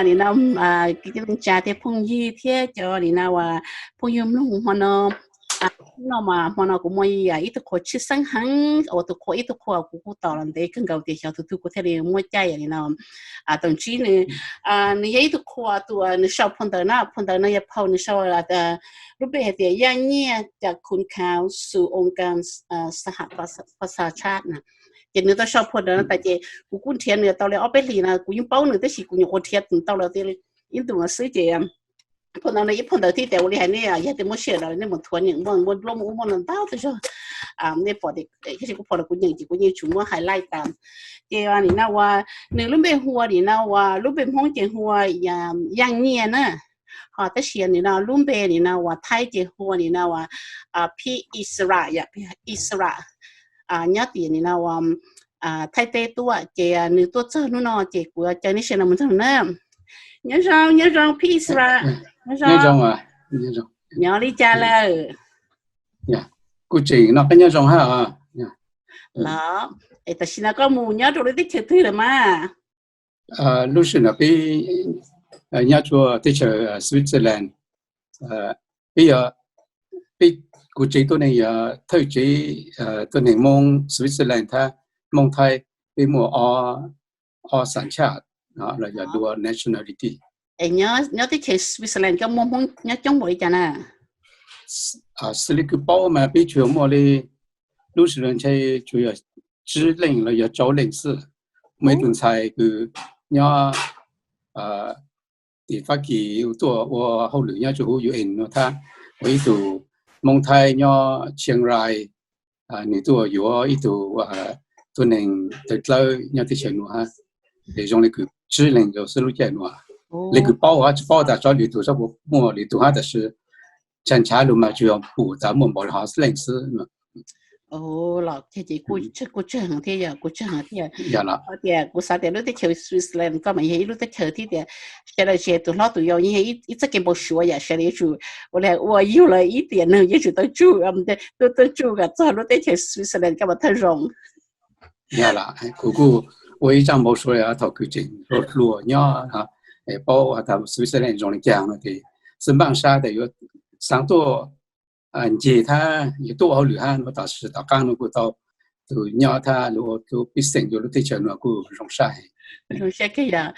Nim no kwv tij neej tsa thiab phooj ywg thiab cov nim no uas phooj ywg mloog hmo no, no mas hmo no kuv muaj ib tug qhua tshwj xeeb heev, ua tus qhua ib tug qhua kuv kuj tos los ntev kawg nkaus tias xyov tus twg kuv thiaj li muaj caij nim no tau ntsib nws. Nws yog ib tug qhua tus nws sau phau ntawv na, phau ntawv no yog phau nws sau, lub npe hais tias Yaj Nyiaj Ca Khun Khau Su Ong Kan Saha Pasa Chat na. Ces nws tau sau phau ntawv no tas ces kuv kuj nrhiav nws tau li ob peb hlis no, kuv yeej paub nws tab sis kuv nyuam qhuav nrhiav tsis tau los tias ib ntus no xwb ces phau ntawv no ib phau ntawv thiab tias ua li hais nej yog tias muaj sij hawm los nej mus thuav nyeem muaj muaj nplooj muaj ub muaj no ntau tag zog. Nej pom tias kuv phau los kuv nyeem ces kuv yeej tsuas muab highlight tas. Ces nim no uas nws lub npe hu ua nim no uas lub npe Hmoob ces hu ua Yaj Nyiaj na, ho tab sis nim no lub npe nim no uas Thaib ces hu ua nim no uas Phij Isra yom, Isra, nyob tim nim no uas Thaib teb tuaj. Ces nws tuaj txog hnub no ces kuv caw nej sawv daws mus nrog na. Nyob zoo, nyob zoo Phij Isra. Nyob zoo, nyob li cas lawm? Kuv tseem noj qab nyob zoo hab. Los, es tam sim no koj mus nyob rau lub teb chaws twg lawm mas? Lub sij hawm no peb nyob rau teb chaws Switzerland. Peb, peb, kuv tsev tuab neeg yog thawj tsev tuab neeg Hmoob Switzerland thiab Hmoob Thaib, peb muaj ob, ob xav chaj los yog dual nationality. Es nyob teb chaws Switzerland koj muaj Hmoob nyob coob npaum li cas na? Xws li kuv paub mas peb tsuas muaj li, lub sij hawm no ntshe tsuas yog tsib leej los yog rau leej xwb. Muaj ib tug ntxhais kws nyob tim Fab Kis tuaj ua hauj lwm nyob rau hauv U N no thiab, ua ib tug Hmoob Thaib nyob Chiang Rai, nws tuaj yuav ib tug tuab neeg tawv dlawb nyob teb chaws nuav hab. Es zoo li kws tsib leeg rau xwb lub caij nuav. Li kws paub hab, tsis paub tas tshuav lwm tug, tsis paub puas muaj lwm tug hab, tab sis ntshaw ntshaw lug mas tsuas yog pum tas muaj npaum li hov xib leej xwb. Los ces kuj tsawg heev thiab yog, kuj tsawg heev thiab. Tias kuv xav tias lub teb chaws Switzerland koj mas yog ib lub teb chaws thiab tias sawv daws tsis hais tus hlob tus yau yeej yog ib txoj kev npau suav yom, sawv daws yuav tsum ua li ua yug los ib tiam neeg yeej tsum tau tsug, tuaj tuaj tsug kom txog lub teb chaws Switzerland koj mas thawj zoo. Yog lawm, kuv kuj ua ib txoj npau suav thaum kws tseem hluas hluas nyob, paub tas Switzerland zoo li cas no ces xwb npaaj sab tas yuav xaav tuaj ncig thiab yuav tuaj ua hauj lwm hab no, tab sis tom qaab no kuj tau tus nyob thiab lub pej xeem rua lub teb chaws no kuj zoo sab heev. Zoo sab kawg yog.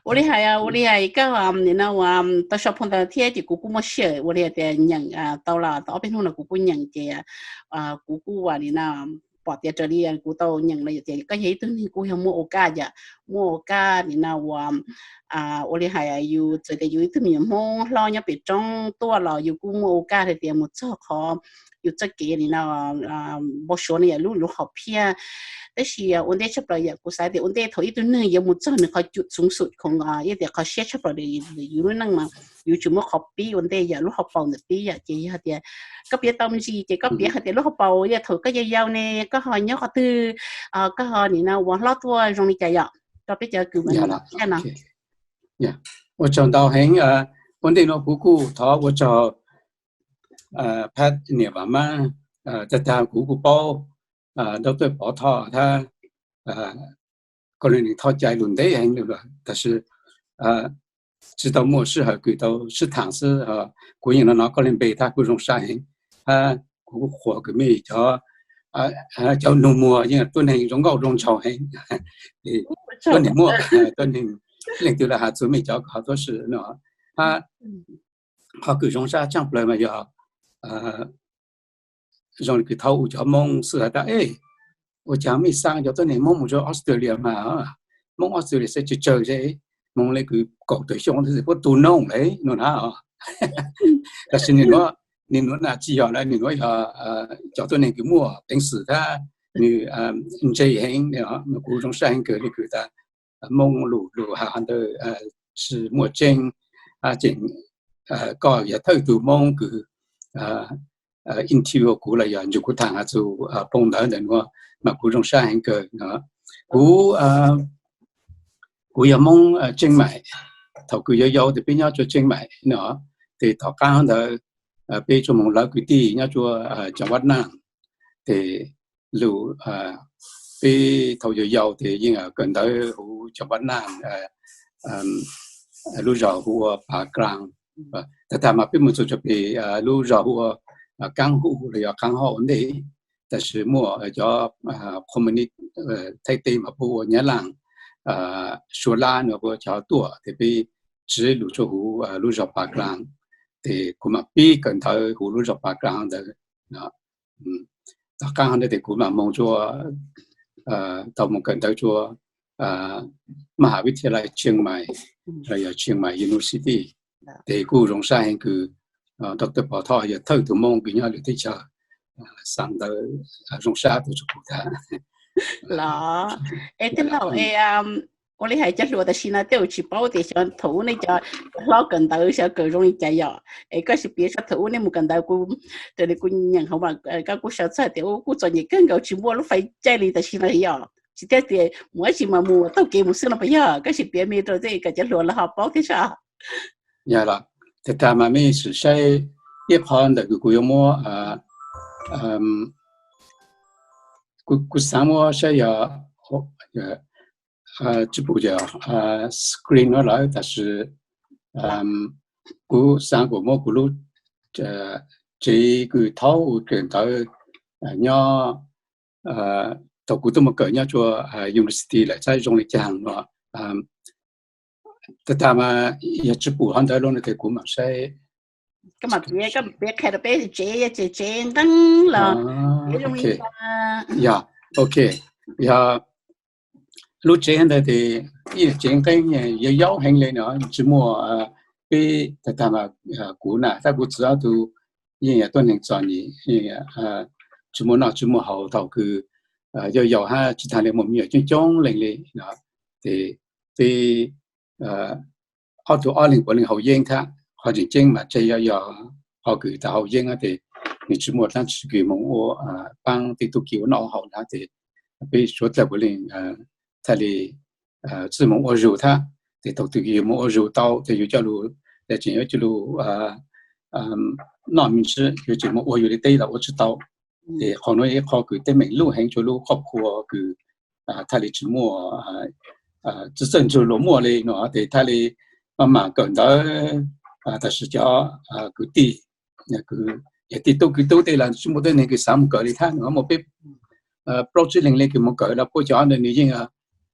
Ua li hais, ua li hais koj nim no uas tau sau phau ntawv thiab ces kuv kuj muaj sij hawm ua li hais tias nyeem tau los tau ob peb hnub no kuv kuj nyeem ces kuv kuj ua li no pom tias raws li kuv tau nyeem los yog tias koj yog ib tug neeg kuj yog muaj ua kaj yom, muaj ua kaj nim no uas ua li hais yus txawm tias yus ib tug me nyuam Hmoob hlob nyob pem roob tuaj los yus kuj muaj ua kaj hais tias mus txog qhov yus txoj kev nim no npau suav no yog lub, lub hom phiaj. Tab sis ua ntej tshaj plaws yom, kuv xav tias ua ntej thaum ib tug neeg yuav mus txog nws qhov cum txhoov xum khoom, yog tias qhov siab tshaj plaws yus lub neej mas yus tsum muab qhov pib ua ntej yom, lub hauv paus ntawm pib yom. Ces yog tias koj piav tau me ntsis ces koj piav hais tias lub hauv paus yog thaum koj yau yau ne koj ho nyob qhov twg, koj ho nim no ua hlob tuaj zoo li cas yom, rau peb cov kws no. Ua tsaug ntau heev. Ua ntej no kuv kuj thov ua tsaug phab niam vam mab, tag tag kuv kuj paub doctor Pov Thoj thiab koj leej niam Thoj Cai lug ntev heev lawm, tab sis tsis tau muaj sij hawm kws tau sib thaam xwb. Kuv yeej hnov hnov koj leej npe thiab kuj zoo sab heev, hab kuv kuj qhuas kws mej cov, cov nug muag yeej tuab neeg zoo nkauj zoo nraug heev. Tuab neeg muaj, tuab neeg, leej twg los has txug mej cov ko tuab si no, hab qhov kws zoo sab tshaaj plawg mas yog zoo li kws thaum ub cov Moob xwb has tas, ua caag mej xaa cov tuab neeg Moob mus rua Australia mas, Moob Australia saib tsawg tsawg ze, moog le kws kaum tawm xyoo puab tu noog le no na. Tab sis nwg nuav na tsis yog lawm, nwg nuav yog cov tuab neeg kws muaj peev xwm thiab nwg ntse heev. Kuv zoo sab heev kawg le kws tas Moob lug lug has ntawd tsi muaj tseeb, tseem koj yog thawj tug Moob kws interview kuv los yog nrug kuv thaam has txug phau ntawv ntawm nuav, mas kuv zoo sab heev kawg. Kuv, kuv yog Moob Tseej Maim, thaum kws yau yau tes peb nyob rua Tseej Maim no, tes tom qaab ntawd peb tsuas moog lawv kwv tij nyob rua cov Vaj Naaj, tes lug peb thaum yau yau tes yeej kawm ntawv huv cov Vaj Naaj. lub zos hu ua Pas Klas. Tag tag mas peb mus txog pem lub zos hu ua Kaab Hu los yog Kaab Hau ua ntej, tab sis muaj cov communist Thaib teb mas puab ua Nyab Laj, Suav Lab no puab cov tuaj tes peb tsiv lug tsuas huv lub zos Pas Klas. Tes kuv mam pib kawm ntawv huv lub zos Pas Klas ntawd. Tom qaab ntawd tes kuv mam moog tsuas tau moog kawm ntawv tsuas Maj Has Vib Thia Lai Tsheej Maim los yog Tsheej Maim University. Tes kuj zoo sab heev kws Doctor Pov Thoj yog thawj tug Moob kws nyob lwm teb chaws xaav ntawv zoo sab tug tsuj kuv tag. Los, es tij laug, ua li hais cov hluas tam sim no tej zaum tsis paub tias xyov thaum ub nej cov hlob kawm ntawv xyov kawm zoo li cas yom. Es koj sim piav txog thaum ub nej mus kawm ntawv, kuv, raws li kuv nyeem hauv mas koj kuj sau txog tias ub kuj txom nyem kawg nkaus tsis muaj lub fais caij li tam sim no yom, tsis tias tias mus dab tsi mas mus taug kev mus xwb no puas yog? Koj sim piav me rau tej kom cov hluas lawv ho paub thiab sas. Yog los, tag tag mas mej sim saib ib qho ntawm kws kuv yuav muab, kuv xaav muab saib yog tsis pum screen no lawm tab sis kuv xaav kuas muab kuv lub tsev kws thaum ua kawm ntawv nyob, thaum kuv tuaj mus kawm nyob tsua university lawm saib zoo li caag no. Tag tag mas yog tsis pum qhov ntawd lawm no tes kuv mam saib. Koj mam piav, koj mam piav qhia rau peb tsev, tsev nqeeb los zoo li cas? Yog, ok, yog lub tsev ntawd tes ib tsev nqeeb yog yau heev le no, tsis muaj, peb tag tag mas kuv na tab kuv txiv ob tug yeej yog tuab neeg txom nyem, tsis muaj noj tsis muaj haus thaum kws yau yau hab tsis taag le muaj me nyuam coob coob leej le no. Tes peb ob tug ob leeg puav leej haus yeeb thab, qhov tseem ceeb mas tseg yog, yog qhov kws tau haus yeeb tes nws tsis muaj dlaab tsi kws moog ua paab tej tug kws ua noj ua haus na tes peb suav dlawg puav leej txhaj le txwj moog ua zug thab. Tes thaum twg yug moog ua zug tau tes yug coj lug, tseem yuav coj lug noj me ntsis, yug tseem moog ua yug li teb los ua tsis tau. Tes qhov nuav ib qho kws teeb meem lub heev tsua lub qhov khua kws txhaj le tsis muaj, txwj txawj ntsug luas muaj le no tes txhaj le maj mam kawm ntawv, tab sis cov kwv tij, yog tij tub kwv tub tej los tsis muaj tuab neeg kws xaav moog kawm le thab no, muaj peb plaub tsib leeg le kws moog kawm los puab cov ntawd nws yeej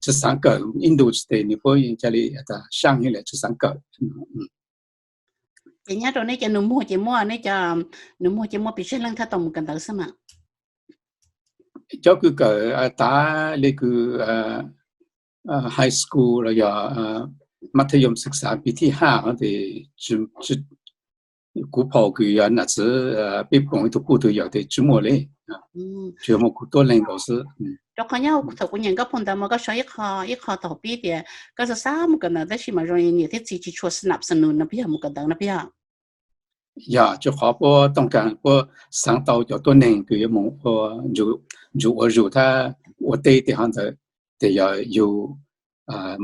tsis xaav kawm ib ntus tes nws puab yeej ca le saab yeej le tsis xaav kawm. Ces nyob rau neb cov nus muag ces muaj, neb cov nus muag ces muaj pes tsawg leej thab tau mus kawm ntawv xwb mas? Cov kws kawm tav le kws high school los yog มัธยมศึกษา ปีที่ห้า no tes kuv pom kws yog nam txiv peb pum ib tug puj tug yawm tes tsis muaj le, tsuas muaj kuv tuab leeg nkaus xwb. Rau qhov nyob thaum kuv nyeem koj phau ntawv mas koj sau ib qho, ib qho thaum pib tias koj xav xav mus kawm ntawv tab sis mas zoo li niam thiab txiv tsis tshua snap snus no puas yog, mus kawm ntawv no puas yog? Yog, tsuas qhov puab tooj kaag puab xaav tau cov tuab neeg kws yuav moog ua, ntsug ua zug thab ua teb tes ho ntawd, tes yog yug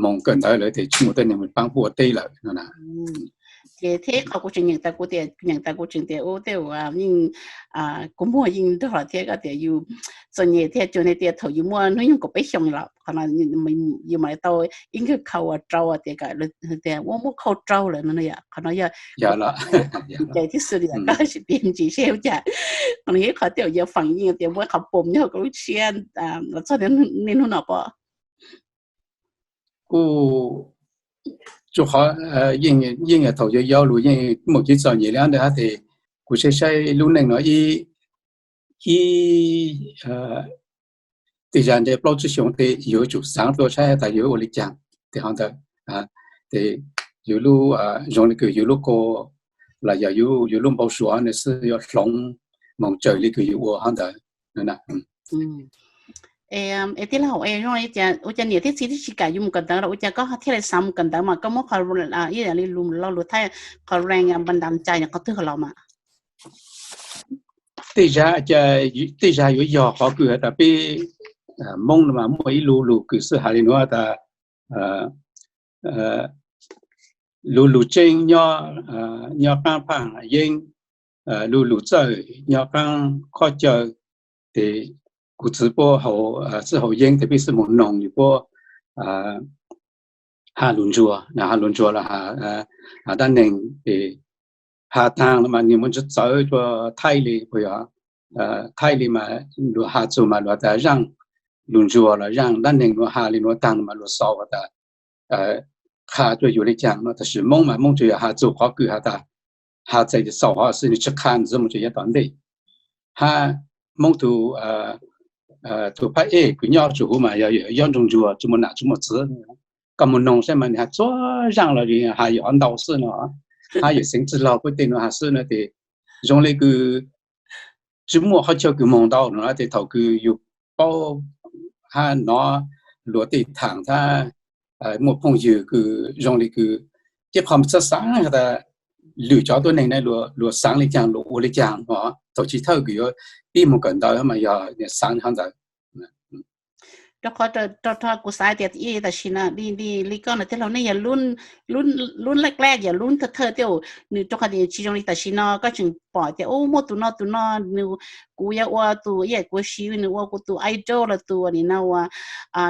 moog kawm ntawv lawm tes tsis muaj tuab neeg paab puab ua teb lawm no na. Ces thiab qhov kuv tseem nyeem tas kuv tias, nyeem tas kuv tseem tias ub tej zaum yeej, kua muag yeej nrog thiab koj tias yus txom nyem thiab cuag ne tias thaum yus muaj hnub nyoog kaum peb xyoos los qhov no yus mam li tau ib nkawg khau uas rau tias kom tias ua muaj khau rau lawm no yom. Qhov no yog cai thiab xwb li, koj sim piav ntsis seb ua cas. Qhov no yog ib qho tej zaum yog feem yeej tias muaj ib qho pom nyob koj lub siab los txog niaj hnub no pom. Kuj tsuas qhov yeej, yeej thaum yau yau lug yeej muaj kev txom nyem li ntawd hab tes kuv saib saib lub neej no ib, ib tej zag ntawm plaub tsib xyoos tes yuav tsum xaav dlua saib tas yuav ua li caag tes ho ntawd, tes yus lub, zoo li kws yus lub kua los yog yus lub npau suav no xwb yuav hloov moog tsawg li kws yus ua ho ntawd. Es tij laug, zoo li cas ua cas niam thiab txiv twb tsis kam yus mus kawm ntawv los ua cas koj thiaj li xav mus kawm ntawv mas koj muab qhov, ib yam li lo lus Thaib, qhov แรงบันดาลใจ qhov twg los mas? Tej zag, tej zag yuav yog qhov kws has tas peb Moob no mas muaj ib lu lug kws xwb has li nuav tas lu lug tseeb nyob, nyob qaab phaaj yeeb, lu lug txawj nyob qaab qhov cawv. Tes kuv txiv puab haus, txwj haus yeeb tes peb xwb moog noog yus puab has lug ntsuag, has lug ntsuag los has dab neeg, has taag los mas nwg muaj ntsis txawv rua Thaib le, puas yog? Thaib le mas luag has txug mas luag has tas zaaj lug ntsuag los zaaj dab neeg, luag has le nuav taag mas luag xaus has tas qha rua yug le caag no. Tab sis Moob mas Moob tsuas yog has txug qhov kws has tas, has txhais xaus hov xwb, nwg tsi qha ntxiv mus tsuas yav tom ntej. Hab Moob tug, tug phab ej kws nyob tsuas huv mas yog yob ntsuag ntsuag tsi muaj nam tsi muaj txwv. Koj moog noog saib mas nwg has txhua zaaj los has yog ntau xwb no. Hab yawm Xeev Txwj Laug puab tej nuav has xwb no tes zoo le kws tsi muaj qhov chaw kws moog ntau no tes thaum kws yug paub hab nov luag tej thaam hab muaj phooj ywg kws zoo le kws, ces qhov xaav xaav has tas lwm cov tuab neeg na luag xaav le caag luag ua le caag no, thaum chiv thawj kws yuav pib moog kawm ntawv mas yog xaav qhov ntawd. Rau qhov rau kuv xav tias ib tam sim no li koj no tij laug nej yog lub lab lab yog lub thawj thawj tej, nws rau qhov tias tsi zoo li tam sim no koj tseem pom tias u muaj tus no tus no, nws, kuv yuav ua tus ib yam kuv siv nws ua kuv tus idol los tus nim no ua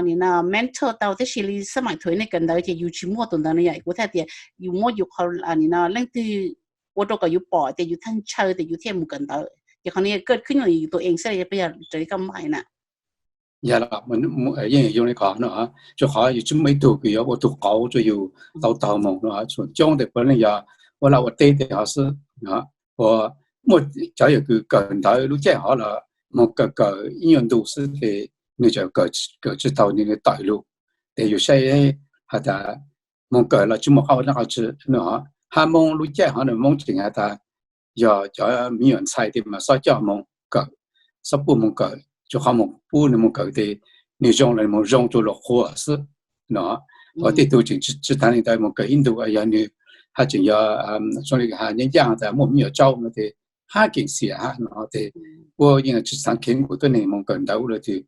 nim no mentor tau, tab sis li xab maim thaum nej kawm ntawv ces yus tsis muaj tus ntawd no yom. Kuv txhais tias yus muab yus qhov nim no leej twg ua rau kom yus pom tias yus txhaj ntshaw tias yus thiaj mus kawm ntawv, ces qhov no yog koj khwb nyiam yus tus ees xwb los yog puas yog raws li koj hais na? Yog, yeej zoo li ko no, rau qhov yus tsis muaj ib tug kws yuav ua tug qauv rua yus tau taug moog no, txhua coob tes puav leej yog ua laj ua teb tes hov xwb. Ua, muaj cov yog kws kawm ntawv lub caij hov los moog kawm kawm ib nyuag ntu xwb tes nwg tseem kawm tsi taug nwg tawm lug. Tes yus saib has tas moog kawm los tsi muaj qhov ua dlaab qhov tsi no. Hab Moob lub caij hov no Moob tseem has tas yog cov me nyuam ntxhais tes mas xob coj moog kawm, xob pub moog kawm, rua qhov moog pub nwg moog kawm tes nwg zoo los moog zoo rua luag qhuas xwb no. Ho tej tug tseem tsi taag le ntawd moog kawm ib ntu yog nwg hab tseem yog zoo li has nyaab ncaaj tas muaj me nyuam tsaub no tes hab keem xiam hab no tes puab yeej tsi xaav kheev kuv tuab neeg moog kawm ntawv ua luaj twg.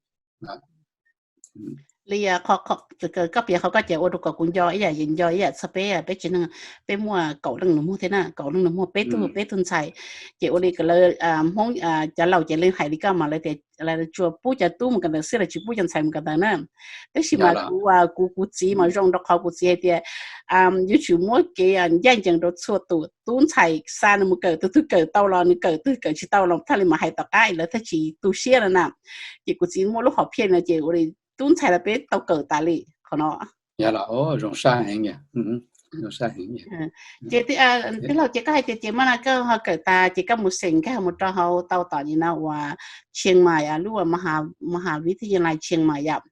Li koj piav qhov koj ces ua rau kom kuv nco ib yam, nco ib yam txog peb, peb tsev neeg, peb muaj kaum leej nus muag thiab na, kaum leej nus muag, peb tug, peb tug ntxhais. Ces ua li lawv Hmoob cov laus ces leej hais li koj mas lawv tias lawv tsuas pub cov tub mus kawm ntawv xwb, lawv tsis pub cov ntxhais mus kawm ntawv na. Tab sis mas kuv, kuv, kuv txiv mas zoo rau qhov kuv txiv hais tias yuav tsum muab kev ncaj ncees rau txhua tus, tub ntxhais xa nws mus kawm, tus twg kawm tau los nws kawm, tus twg kawm tsis tau los thiaj li mam hais tom qab lawv thiaj tsis tu siab no na. Ces kuv txiv muaj lub hom phiaj no ces ua li tub ntxhais los peb tau kawm tas li qhov no. Zoo sab heev. Ces tij laug ces koj hais tias ces mas no koj ho kawm tas ces koj mus xeem nkag mus rau hauv tau tom nim no uas Chiang Mai, lub uas Maha Vidyalaya Chiang Mai yom.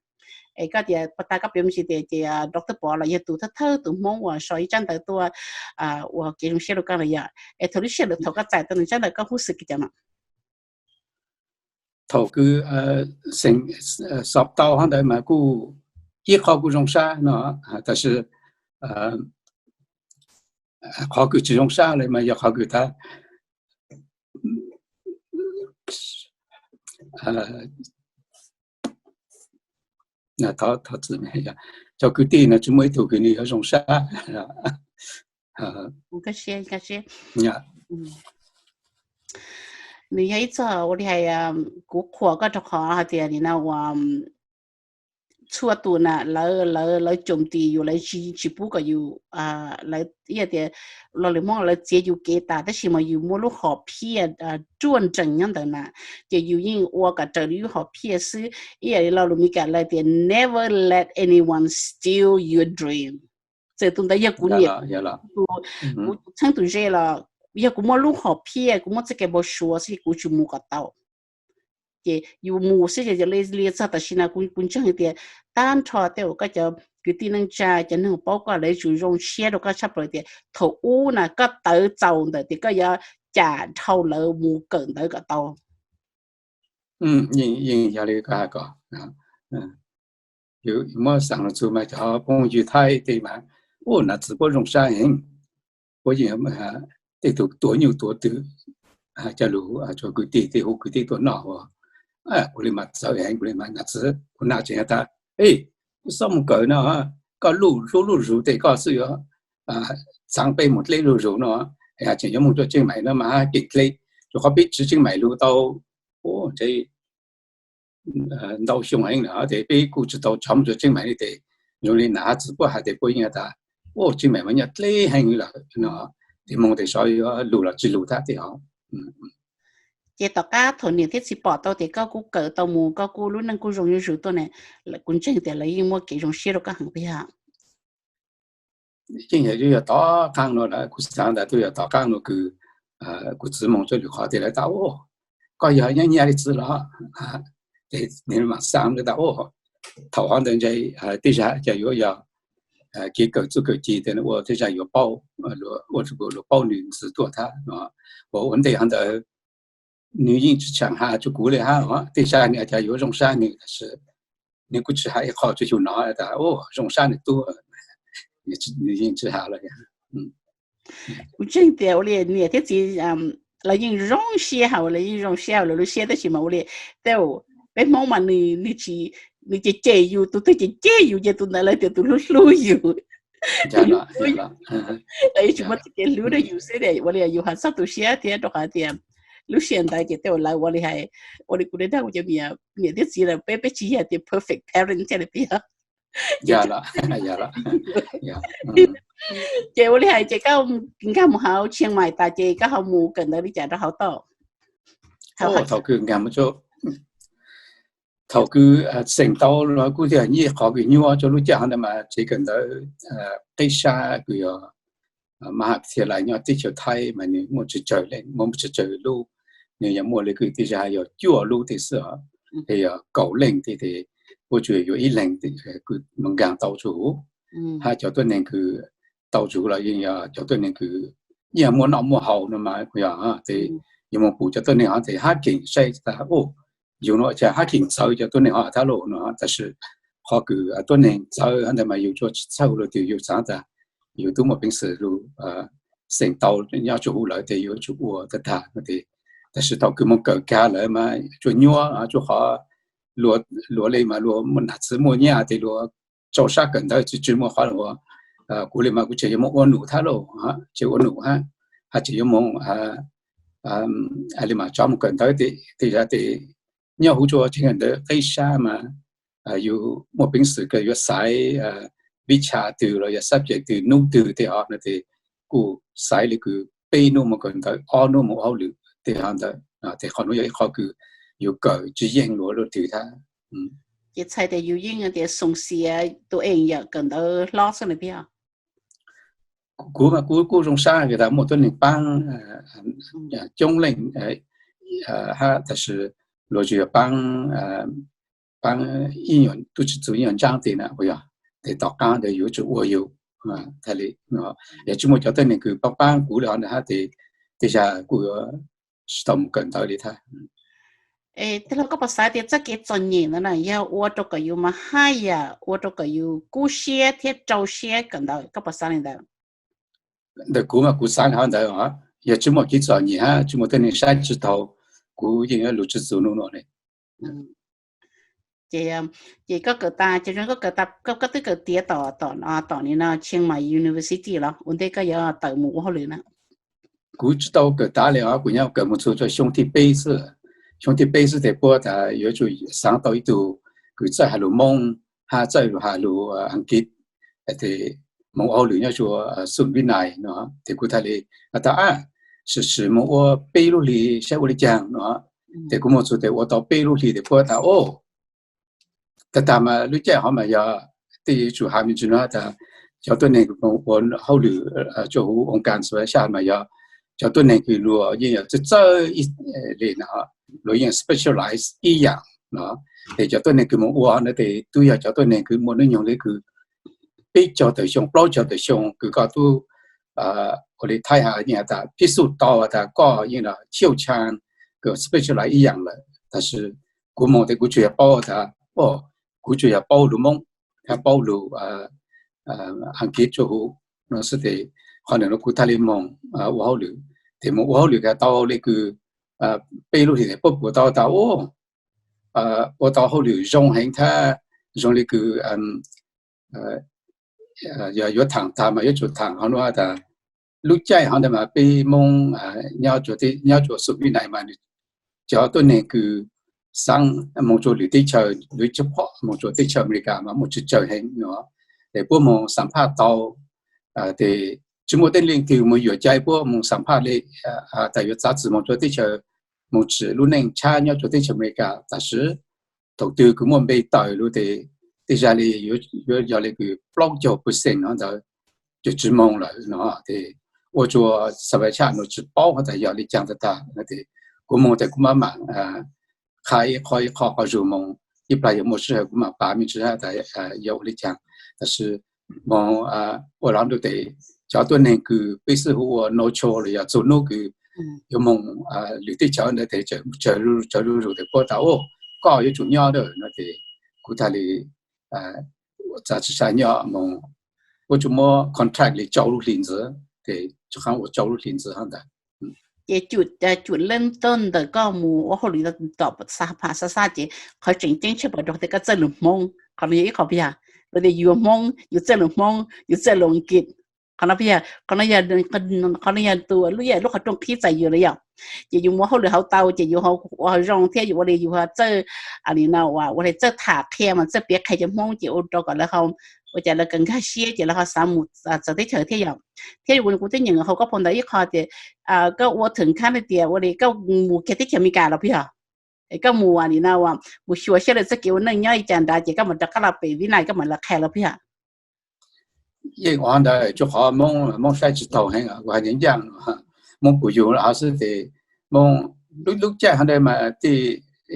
Es koj tias pas tas koj piav me ntsis tias ces Doctor Pov los yog tus thawj thawj tus Hmoob uas sau ib tsab ntawv tuaj ua kev zoo siab rau koj los yom. Es thaum lub sij hawm thaum koj txais tau nws tsab ntawv koj huj xwm kws cas mas? Thaum kws xeem xov tau hov ntawd mas kuj ib qho kuj zoo sab no, tab sis qhov kws tsis zoo sab le mas yog qhov kws tas cov kwv tij no tsis muaj ib tug kws nws yuav zoo sab. Nws yog ib txog ua li hais, kuv qhuas koj rau qhov hais tias nim no uas txhua tus na lawv, lawv coom tis yus, lawv tsis pub kom yus, lawv ib yam tias lo lus Hmoob lawv txiav yus kev tas, tab sis mas yus muaj lub hom phiaj ruaj nrees nyob ntawd na, ces yus yeej ua kom raws li lub hom phiaj xwb. Ib yam li lo lus Mis Kas lawv tias never let anyone steal your dream. Txawm tus ntawd yog kuv niam, kuv txheeb tus ze los, yog kuv muaj lub hom phiaj, kuv muaj txoj kev npau suav xwb kuv tsis mus kom tau. Ces yus mus xwb ces li txog tam sim no kuv ntseeg tias tag nrho tej uas koj cov kwv tij neej tsa, cov neeg paub koj lawv yuav tsum zoo siab rau koj tshaj plaws tias thaum ub na koj tawv txaus ntawm tias koj yuav cam dhau lawv mus kawm ntawv kom tau. Yeej yog li koj hais ko, muab xaam lug txug mas cov phooj ywg Thaib tej mas, u, nam txiv puab zoo sab heev, puab yeej tej tug tuav nyuj tuav twm, coj lug tso kwv tij tej hu kwv tij tuaj noj ua, kuv li mas txawv heev, kuv li mas nam txiv kuv nam tseem has tas, e, xob mus kawm no, koj luj hlub luj zug tes koj xwb yuav txaav peb mus dleb luj zug no, tseem yuav moog rua Tseej Maim no mas hab keem dleb, rua qhov peb tsiv Tseej Maim lug tau ntau xyoo heev lawm tes peb kuj tsi tau tshov moog rua Tseej Maim li tes Zoo li nam hab txiv puab has tes puab yeej has tas, u, tsis meem mas nyaj dleb heev lawm no, tes moog tes sov yuav lug los tsis lug thab tej hov. Ces tom qab thaum niam thiab txiv pom tau tias koj kuj kawm tau mus, koj kuj lub neej kuj zoo zuj zus tuaj ne, kuv ntseeg tias lawv yeej muaj kev zoo siab rau koj heev tiag. Yeej yog, yog tom qaab no lawm, kuv xaav tas twb yog tom qaab no kws kuv txiv moog rua lwm qhov tes lawv tas, u, koj yog nyob nyaj le txiv los? Tes nwg maam xaav tas, u, thaum hov ntawd ntshe tej zag ca yuav yog kev kawm txuj kawm ci tes ua tej zag yuav paub, ua luag paub nwg ntxiv tuaj thab no. Ua ua ntej hov ntawd nwg yeej tsi tsham has rua kuv le hab, tej zag nwg ca yuav zoo sab nwg, tab sis nwg kuj tsi has ib qho rua xyum no tas, u, zoo sab nwg tuaj, nwg yeej tsi has lawm. Kuv ntseeg tias ua li niam thiab txiv lawv yeej zoo siab hauv, lawv yeej zoo siab hauv lawv lub siab, tab sis mas ua li tej peb Hmoob mas nwg, nwg cem cem yus, tus twg cem cem yus ces tus ntawd lawv tias tus hlub hlub yus. Lawv yeej tsi muaj txuj kev hlub rau yus xwb, ua li yus has txog tu siab thiab, rau qhov tias lub sij hawm ntawd ces tej lawv ua li hais, ua li kuv dag kuv cov niam thiab txiv lawm, peb, peb tsi yog tias perfect parent thiab li tiag. Ces ua li hais ces koj nkag mus hauv Chiang Mai tas ces koj ho mus kawm ntawv li cas rau hauv toj? Thaum kws nkag mus, thaum kws xeem tau los kuj yog ib qhov kws nyuaj rua lub caij hov ntawd mas tsev kawm ntawv qib sab kws yog mhaj has vias lais nyob teb chaws Thaib mas nwg muaj tsawg tsawg leej, muaj tsawg tsawg lub, nwg yog muaj le kws tej zag yog cuaj lub tej xwb os, yog kaum leej tej tes puab tsuas yuav ib leeg kws mus nkag tau tsuj huv, hab cov tuab neeg kws tau tsuj huv los yeej yog cov tuab neeg kws yeej muaj noj muaj haus no mas kuj yog tes yuav mus pum cov tuab neeg hov tes hab keem saib tas, u, yug no cas hab keem txawv cov tuab neeg hov thab lauj no, tab sis qhov kws tuab neeg txawv hov ntawd mas yug tsuas tsi txhawj lug tes yug xaav tas yug tub muaj peev xwm lug xeem tau nyob tsuj huv lawm tes yuav tsum ua tag tag no tes, tab sis thaum kws mus kawm kag lawm mas tsuas nyuaj, tsuas qhov luag le mas luag nam txiv muaj nyaj tes luag rau sab kawm ntawv tsi tsi muaj qhov, kuv le mas kuv tseem yuav mus ua num thab lauj, tseem ua num hab, hab tseem yuav mus le mas tso mus kawm ntawv tej zag tes nyob huv tsua tsev kawm ntawv qib sab mas yug muaj peev xwm kws yuav xaiv vib cha twg los yog subject twg nub twg tej hov no tes kuj xaiv le kws peb nub mus kawm ntawv, ob nub mus ua hauj lwm tej hov ntawd, tes qhov nuav yog ib qho kws yug kawm tsi yeej luag lub twg thab. Ces txhais tias yus yeej tias xoom xiav tus eem yam kawm ntawv hlob xwb na tiag. Kuv mas kuv kuj zoo sab kws tas muaj tuab neeg paab coob leej hab, tab sis luag tsuas yog paab, paab ib nyuag tub tsi txug ib nyuag ntsaab tes na, yog tes tom qaab ntawd yuav tsum ua yug thab le. Yog tsi muaj cov tuab neeg kws paab paab kuv le hov ntawd hab tes tej zag kuj tsi tau mus kawm ntawv le thab. Tij laug, koj puas xav tias txoj kev txom nyem ntawd na yog ua rau kom yus mas haj yam ua rau kom yus kub siab thiab rau siab kawm ntawv, koj puas xav li ntawd? Ntawm kuv mas kuv xav li hov ntawd os, yog tsi muaj kev txom nyem hab tsi muaj tuab neeg saib tsi taug, kuv yeej yuav lug tsi txug nub nuav le. Ces, ces koj kawm tas, ces koj kawm tas, koj twb kawm tiav tom, tom, tom nim no Chiang Mai University los ua ntej koj yuav tawm mus ua hauj lwm na? Kuv tsi tau kawm tas le os, kuv nyob kawm mus txug rua xyoo thib peb xwb. Xyoo thib peb xwb tes puab tas yuav tsum xaav tau ib tug kws txawj has lug Moob hab txawj has lug Ankit, tes moog ua hauj lwm nyob rua Xum Vib Nais no, tes kuv txhad le tas, sim sim moog ua peb lub hli saib ua le caag no. Tes kuv moog txug tes ua tau peb lub hli tes puab tas, o, tag tag mas lub caij hov mas yog tej yuav tsum has me ntsis no tas cov tuab neeg kws moog ua hauj lwm rua huv oo kas xwb sab mas yog cov tuab neeg kws luag yeej yog txawj txawj ib le no, luag yeej specialize ib yaam no. Tes cov tuab neeg kws moog ua no tes tub yog cov tuab neeg kws muaj nub nyoog le kws peb caug tawm xyoo, plaub caug tawm xyoo kws koj tub, ua le thaib has yeej has tas pib xub tau tas koj yeej los chiêu chang kws specialize ib yaam lawm. Tab sis kuv moog tes kuv tsuas yog paub tas, o, kuv tsuas yog paub lug Moob hab paub lug Ankit rua huv no xwb tes qhov ntawm no kuv txhad le moog ua hauj lwm. Tes moog ua hauj lwm kag tau le kws peb lub hli tes puab pum tau tas, o, ua tau hauj lwm zoo heev thab zoo le kws yog yuav thaam tag mas yuav tsum thaam hov nuav tas lub caij hov ntawd mas peb Moob nyob rua Xum Vib Nais mas cov tuab neeg kws xaav moog rua lwm teb chaws, lwm teb chaws moog rua teb chaws Amelikas mas muaj tsawg tsawg heev no. es puab moog xam phaj tau, tes tsi muaj tej leej twg moog yuam cai puab moog xam phaj le, tas yuav txav txim moog rua teb chaws, moog tsim lub neej tshab nyob rua teb chaws Amelikas. Tam sim thaum twg kws muaj npe tawm lug tes tej zag le yuav yog le kws plaub caug percent no ntawd ces tsi moog lawm no. Tes ua rua xav vai tshaj nuav tsi paub has tas yog le caag tag tag no. Tes kuv moog tes kuv mam mam qha ib qho ib qho qhov zug moog, ib plag yog muaj sij hawm kuv mam pav me ntsis has tas yog ua le caag. Tam sim moog ua lug tes cov tuab neeg kws peb xib hu ua no show los yog txug nub kws yuav moog lwm teb chaws ntawd tes tsawg zuj zus tes puab tas, koj yuav tsum nyob lawm no. Tes kuv tag le txav tsi sa nyob moog, puab tsuas muab contract le tsau lub hli ntxiv, tes tsi qaab ua tsau lub hli ntxiv hab ntag. Ces cum leej tag ntawm koj mus ua hauj lwm tom xa phaj xa xaj ces qhov tseem ceeb tshaj plaws rua qhov tias koj txawj lug Hmoob, qhov no yog ib qho pab yog, lug tias yug Hmoob yug txawj lug Hmoob yug txawj lug Ankit, qhov no pab yog, qhov no yog, qhov no yog tus lub yam lub qhov rooj qhib txais yug na yom. Ces yug mus hauj lwm hauv tau ces yug ua zoo thiab yug ua le yug txawj, ua le txawj tham qhia mas txawj piav qhia cov Hmoob ces ua rau kom lawv ho, ua cas lawv kawg nkag siab ces lawv ho xav mus txawv teb chaws thiab yom. Thiab kuv twb nyeem hauv koj phau ntawv ib qho tias koj ua thwm khab le tias ua le koj mus kiag teb chaws Amelikas los pab yog, es koj mus ua li no mus xyuas saib lawv txoj kev ua neej nyob li cas nrad ces koj mam rov qab los pem Vib Nais koj mam los qha los pab yog. Yeej ua ntawd tsuas qhov Hmoob, Hmoob saib tsis taus heev, kuv has nyav ncaaj no, Hmoob pum yug ho xwb tes Hmoob lub caij ho ntawd mas tej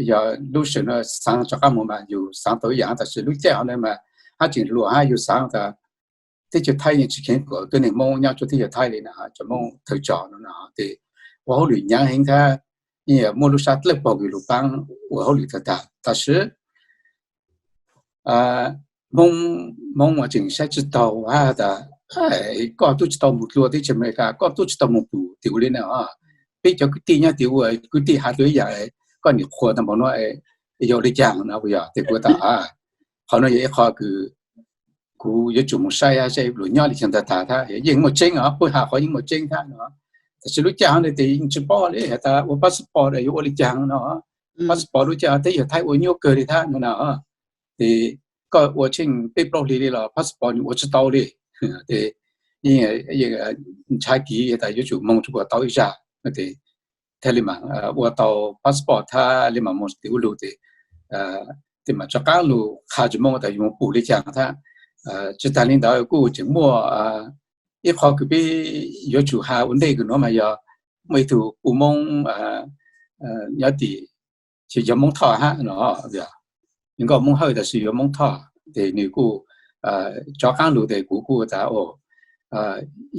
yog lub sij hawm no xaav rov qab mus mas yug xaav tau ib yaam, tab sis lub caij ho ntawd mas hab tseem hluas hab yug xaav tas teb chaws Thaib yeej tsis kheev kom tuab neeg Hmoob nyob rua teb chaws Thaib le na, cov Hmoob thawj coj no no tes ua hauj lwm nyaav heev thiab, yeej muaj lub sab dlawb paug kws lug paab ua hauj lwm tag tag. Tab sis Hmoob, Hmoob tseem saib tsis taus hab tas koj tub tsis tau mus dlua teb chaws Amelikas, koj tub tsis tau mus pum tim ua li na. Peb cov kwv tij nyob tim ua, kwv tij has dlua ib yaam, koj nim qhuas tau npaum no yog ua li caag no puas yog? Tes kuv tas qhov no yog ib qho kws kuv yuav tsum mus saib saib luag nyob li caag tag tag hab yeej muaj tseeb os, puab has qhov yeej muaj tseeb hab no. Tab sis lub caij ho ntawd tes yeej tsis paub le has tas ua passport yuav ua li caag no. Passport lub caij teb chaws Thaib ua nyuaj kawg li hab no na. Tes koj ua tsheej peb plaub hli li los passport nws ua tsis tau li. Tes yeej ntshai kiv tas yuav tsum moog rua puag tau ib zag no tes thiaj li mam ua tau passport hab li mam moog tim ua lug tes, tes mam rov qaab lug qha tsis moog tas yuav moog pum li caag hab. Tsis tag li ntawd kuj tseem muaj ib qho kws peb yuav tsum has ua ntej kws nuav mas yog muaj ib tug kuj Moob nyob tim, tsis yog Moob Thoj hab no, nkauj Moob Hawj tab sis yog Moob Thoj tes nws kuj rov qaab lug tes kuv kuj tas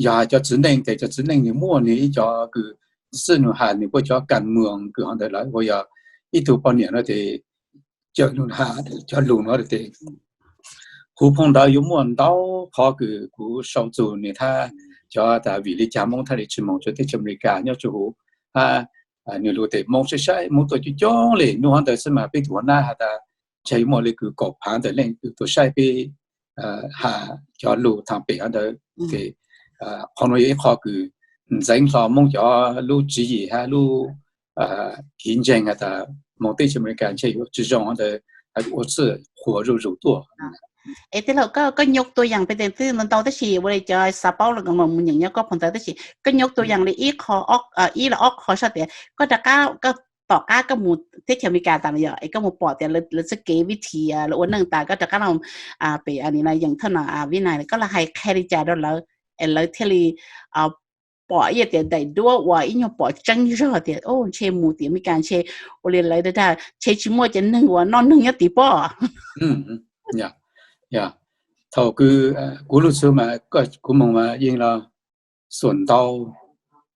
yog has cov txiv neej tes cov txiv neej nws muaj nws ib co kws xwb nws has nws puab cov kas muas kws ho ntawd lawm ua yog ib tug poj niam no tes cawm nws has cov lug no tes kuv phoo ntawd yuav muaj ntau qhov kws kuv sau txug nws hab cov tas vim li caag Moob thiaj li tsis moog rua teb chaws Amelikas nyob rua huv hab nws lug tes Moob saib saib Moob tuaj coob coob le nub ho ntawd xwb mas peb tug ua nab has tas ntshe yuav muaj le kws kaum phaav ntawm leej kws tuaj saib peb has cov lug thaam pem ho ntawd tes qhov nuav yog ib qho kws ntxeev hlo Moob cov lub tswv yim hab lub kev ntseeg has tas moog teb chaws Amelikas ntshe yuav tsis zoo ho ntawd ua txwj qhuas zuj zus tuaj. Es tij laug, koj nyuaj tua yaam peb tes twb ntau tab sis ua li cov xav paub los mus nyeem nyob koj phoo ntawv tab sis koj nyuaj tua yaam li ib qho, ib los ob qho sab tias koj rov qab, koj tom qab koj mus teb chaws Amelikas tas los yog es koj mus pom tias lawv txoj kev vib thim lawv ua neej tas koj rov qab los pem yeem thaj no Vib Nais koj los hais qha li cas rau lawv es lawv thiaj li pom ib yam tias daim duab uas ib nyuag pom tseeb zog tias ntshe mus tim Amelikas ntshe ua li lawv dag ntshe tsis muaj cov neeg uas noj neeg nyob tim pob. Thaum kuv lug txug mas kuv moog mas yeej los xuam ntau,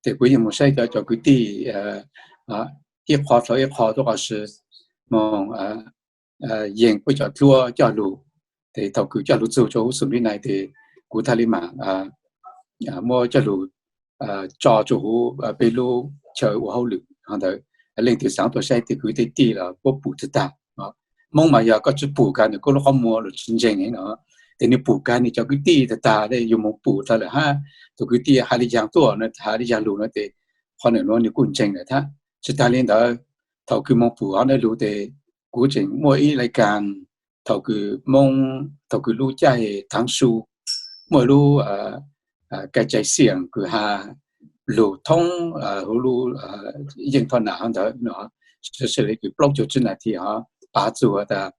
tes kuv yeej moog saib cov cov kwv tij ib qho dlhau ib qho tuaj qhov si moog yees puab cov dluab coj lug. Tes thaum kws coj lug txug rua huv xum li nai tes kuv txhaj li mam muab coj lug tso rua huv peb lub chaw ua hauj lwm ho ntawd. Leej twg xaav tuaj saib tes kwv tij los puab pum tag tag. Moob mas yog koj tsi pum kag nws koj lub qhov muag los tsis ntseeg no, tes nws pum kag nws cov kwv tij tag tag le yug moog pum tag lawm hab tus kwv tij has li yaag tuaj no has li yaag lug no tes qhov nuav nws kuj ntseeg lawm hab. Tsis tag li ntawd, thaum kws moog pum ho ntawd lug tes kuv tseem muaj ib laj kaag thaum kws Hmoob, thaum kws lub caij thav su, muaj lub kais cai xiam kws has lug thoob huv lub yeej thoj nam hov ntawd no, sawv daws kws plaub caug tsib nas this hov pav txug tas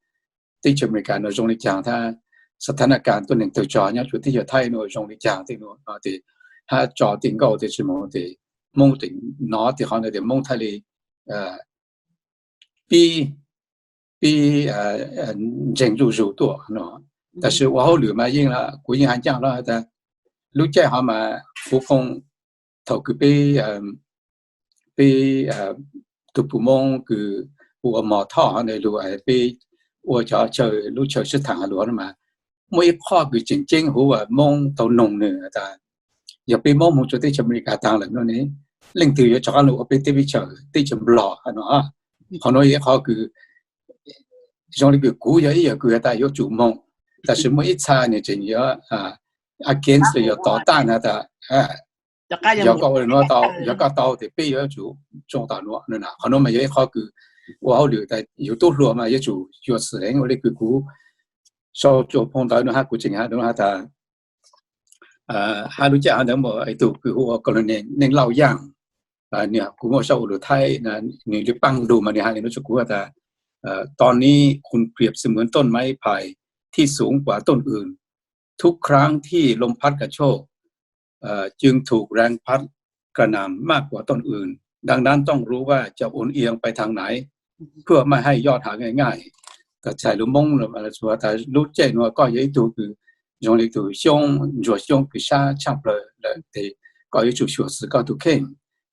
teb chaws Amelikas no zoo li caag, thab xa thab naj kas tuab neeg tawg tsog nyob rua teb chaws Thaib no zoo li caag tej nuav no tes hab tso tej nkauj tej tsi moog tes Hmoob tes nov tej qhov ntawd tes Hmoob thiaj li pib, pib ntseeg zuj zus tuaj no. Tab sis ua hauj lwm mas yeej, kuv yeej has ncaaj hlo tas lub caij hov mas kuv pom thaum kws peb, peb tug puj Moob kws ua mov thoj hov ntawd lug peb ua cov chaw, lub chaw sib thaam hov lug no mas muaj ib qhov kws tseem ceeb huv Moob tau noog nwg tas yog peb Moob moog rua teb chaws Amelikas taag lawm no ne, leej twg yuav rov qaab lug ua peb teb peb chaw, teb chaws Nplog no. Qhov nuav yog ib qhov kws zoo li kws kuv yog ib yam kws tas yuav tsum moog, tab sis muaj ib txha nwg tseem yuav against los yog tov tag na tas yog koj ua li nuav tau, yog koj tau tes peb yuav tsum tsoo tau nuav no. Qhov nuav mas yog ib qhov kws ua hauj lwm tas yug tub hluas mas yuav tsum xyuam xim heev. Ua li kws kuv sau rua phoo ntawv no hab kuv tseem has tas hab lub caij hov ntawd muaj ib tug kws hu ua Colonel Neej Lauj Yaaj, nwg, kuv muaj sau ua lug Thaib, nwg li paaj lug mas nwg has li no rua kuv tas ตอนนี้คุณเปรียบเสมือนต้นไม้ไผ่ที่สูงกว่าต้นอื่น ทุกครั้งที่ลมพัดกระโชก เอ่อ จึงถูกแรงพัดกระหน่ำมากกว่าต้นอื่น ดังนั้นต้องรู้ว่าจะโอนเอียงไปทางไหน เพื่อไม่ให้ยอดหายง่ายๆ Txhais lus Moob tas lub caij nuav koj yog ib tug kws zoo li tug xyoob, ntsuag xyoob kws sab tshaaj plawg lawm tes koj yuav tsum xyuam xim koj tug kheej,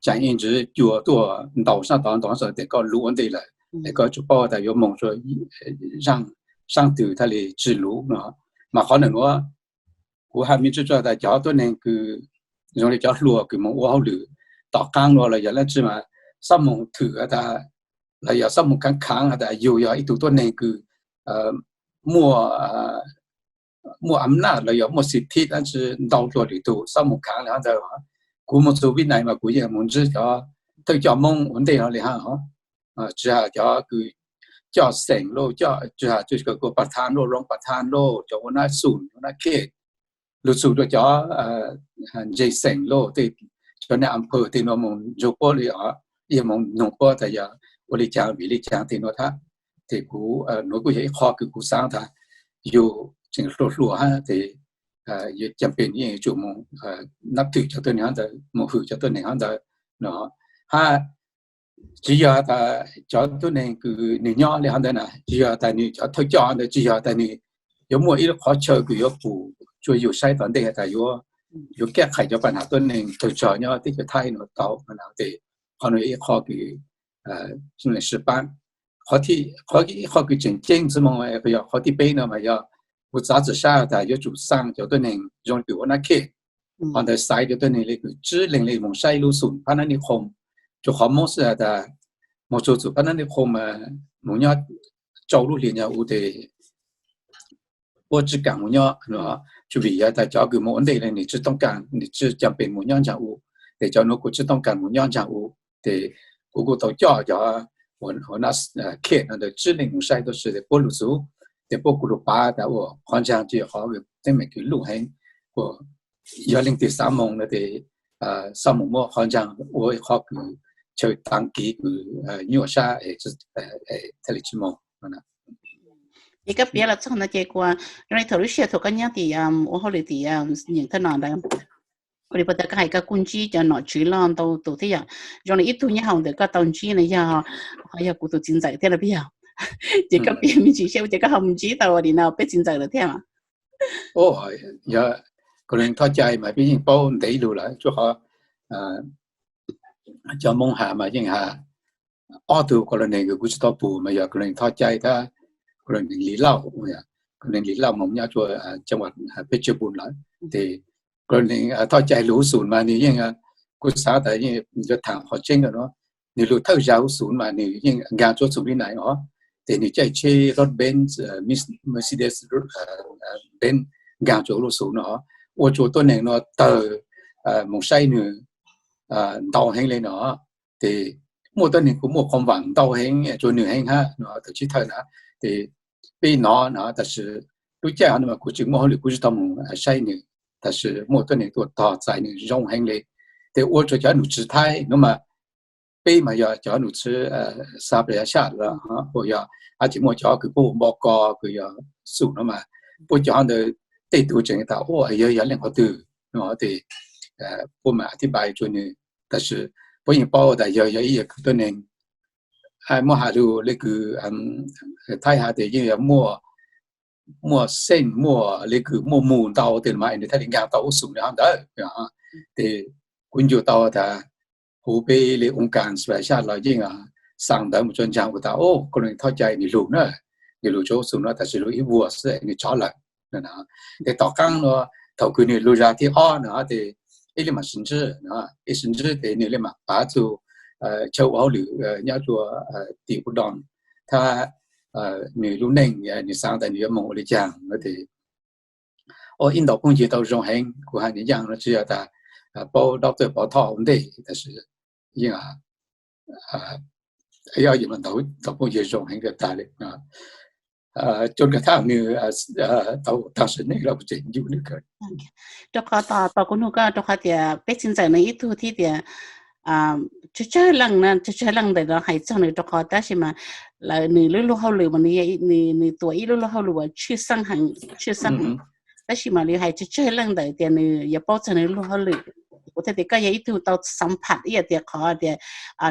tsaam ib ntsis cua tuaj ntaus sab tod ntaus sab tes koj lub ua ntej lawm, es koj yuav tsum paub tas yuav moog rua zaaj saab twg thiaj li tsi lub no. Mas qhov nuav kuv has me ntsis tas cov tuab neeg kws zoo li cov hluas kws moog ua hauj lwm tom qaab nuav los yog dlaab tsi mas xob moog thwm tas, los yog xob moog khaav khaav tas yug yog ib tug tuab neeg kws muaj, muaj am naj los yog muaj xim thib dlaab tsi ntau dlua lwm tug, xob moog khaav li hov ntawd. Kuv moog txug vib nais mas kuv yeej moog ntsib cov thawj coj Moob ua ntej no li hab os, tsi has cov kws coj xeem lauj, tsi has kws ua pas thaab lauj, roob pas thaab lauj, cov ua nab xum ua nab khej, lug txug rua cov ntse xeem lauj, tej cov nab am phaw tej nuav moog ntsug puab li os, yeej moog noog puab tas yog ua li caag vim li caag tej nuav hab. Tes kuv, nuav kuj yog ib qho kws kuv xaav tas yug tseem hluas hluas hab tes yuav cam pem yeej yuav tsum moog nab twm cov tuab neeg hov ntawd, moog hwm cov tuab neeg hov ntawd no. Hab tsi yog tas cov tuab neeg kws nwg nyob li hov ntawd na, tsi yog tas nwg cov thawj coj ntawd, tsi yog tas nwg yuav muaj ib lub qhov chaw kws yuav pum tsua yug saib tom ntej tas yuav, yuav kaj qhais cov pab nam tuab neeg tawg tsog nyob teb chaws Thaib no tau no tes qhov nuav yog ib qho kws sib paab. Qhov, qhov ib qho kws tseem ceeb xwb moog, yog qhov thib peb no mas yog kuv txav txim sab tas yuav tsum xaa cov tuab neeg zoo kws ua nab khej hov ntawd xaiv cov tuab neeg le kws tsib leeg le moog saib lub xum Phab Nab Nij Qhoom, rua qhov Moob xwb has tas moog txug xum Phab Nab Nij Qhoom mas moog nyob rau lub hli nyag u tes puab tsib kaam moog nyob, tsuas vim yog tas cov kws moog ua ntej le nwg tsi toob kaas, nwg tsi cam pem moog nyob ntsaag u, tes cov nuav kuj tsi toob kaas moog nyob ntsaag u, tes kuv kuj tau coj cov ua nab khej no ntawd tsib leeg moog saib tuab si tes puab lug xub, tes puab kuj lug pav tas ua qhov ntsaag tsi yog qhov teeb meem kws luj heev, kuas yog leej twg xaav moog no tes xob moog muab qhov ntsaag ua ib qho kws chaw taav kiv kws nyuaj sab thiaj li tsi moog. Ces koj piav los txog ntawd ces kuv zoo li thaum lub sij hawm thaum koj nyob tim ua hauj lwm tim nyeem thawj nom ntawd, ua li puas tas koj hais koj kuj ntsib cov nom tswv loj ntau tus thiab yom, zoo li ib tug nyob hauv ntawd koj tau ntsib no yog, ho yog kuv tus txiv ntxawm thiab los puas yog? Ces koj piav me ntsis seb ua cas koj ho mus ntsib tau ua li no peb txiv ntxawm lawm thiab. Yog Colonel Thoj Cai mas peb yeej paub ntev lug lawm, rua qhov cov Moob has mas yeej has ob tug Colonel kws kuv tsi tau pum mas yog Colonel Thoj Cai thiab Colonel Lis Lauj. Colonel Lis Lauj mas nyob rua cag vas Peb Tsawg Npum lawm. Tes Colonel Thoj Cai lug huv xum mas nwg yeej, kuv xaav tas yeej yuav thaam qhov tseeb no, nwg lug thawj zag huv xum mas nwg yeej nkaag rua xum li nai os, tes nwg caij tsheb rov Benz, Mercedes Benz nkaag rua lub xum no, ua rua tuab neeg no tawg moog saib nwg ntau heev le no. Tes muaj tuab neeg kuj muaj qhov vaam ntau heev rua nwg heev hab no, tawm tsib thawj na. Tes peb hnov no, tab sis lub caij no mas kuv tsis muaj hauj lwm kuv tsis tau mus saib nws, tab sis muaj tuab neeg tuaj tog txais nws zoo heev li. Ces ua rau cov nom tswv Thaib no mas peb mas yog cov nom tswv xa plas xaj los uas yog, a tsis muaj cov kws puab ua npo ko kws yog xum no mas puab cov ntawd tej tug tseem tas ua yog yog leej qhov twg no ces puab mam thib npai rua nws, tab sis puab yeej paub tas yog yog ib yam kws tuab neeg muab has lug le kws Thaib has tias yeej yog muaj, muaj xeej muaj le kws muaj mus ntau tej mas nws thiaj li nkaag tau ua xum li hov ntawd. Ces kuv ncu tau tas huv peb le ua kas plas xaj los yeej xa ntawv mus rua ntsaag ua tas o koj lug thov cai nws lug na, nws lug rua ua xum no tab sis lug ib vuag xwb nws tso lawm. Ces tom qaab no thaum kws nws lug zag thib ob no ces ib le mam sib ntsib, ib sib ntsib ces nws le mam pav txug chaw ua hauj lwm nyob rua tim Udon, thab nws lub neej nws xaav tas nws yuav moog ua le caag no ces ua ib ntau phooj ywg tau zoo heev. Kuv has nws yaam no tsis yog tas paub doctor Pov Thoj ua ntej, tab sis yeej ntau phooj ywg zoo heev tag li. Cov kws thaj nws tau tag sim neej los kuv tseem ncu nws kawg. Rau qhov tau kuv nug koj rau qhov tias peb txiv ntxawm nws ib tug thiab tias tsawg tsawg leej na, tsawg tsawg leej ntawm no hais txog nws rau qhov tab sis mas lawv nws lub luag hauj lwm mas nws tuav ib lub luag hauj lwm uas tshwj xeeb heev, tshwj xeeb heev. Tab sis mas lawv hais tsawg tsawg leej ntawm tias nws yuav paub txog nws lub luag hauj lwm. Kuv thiaj tias koj yog ib tug tau xam pham ib yam tias qhov tias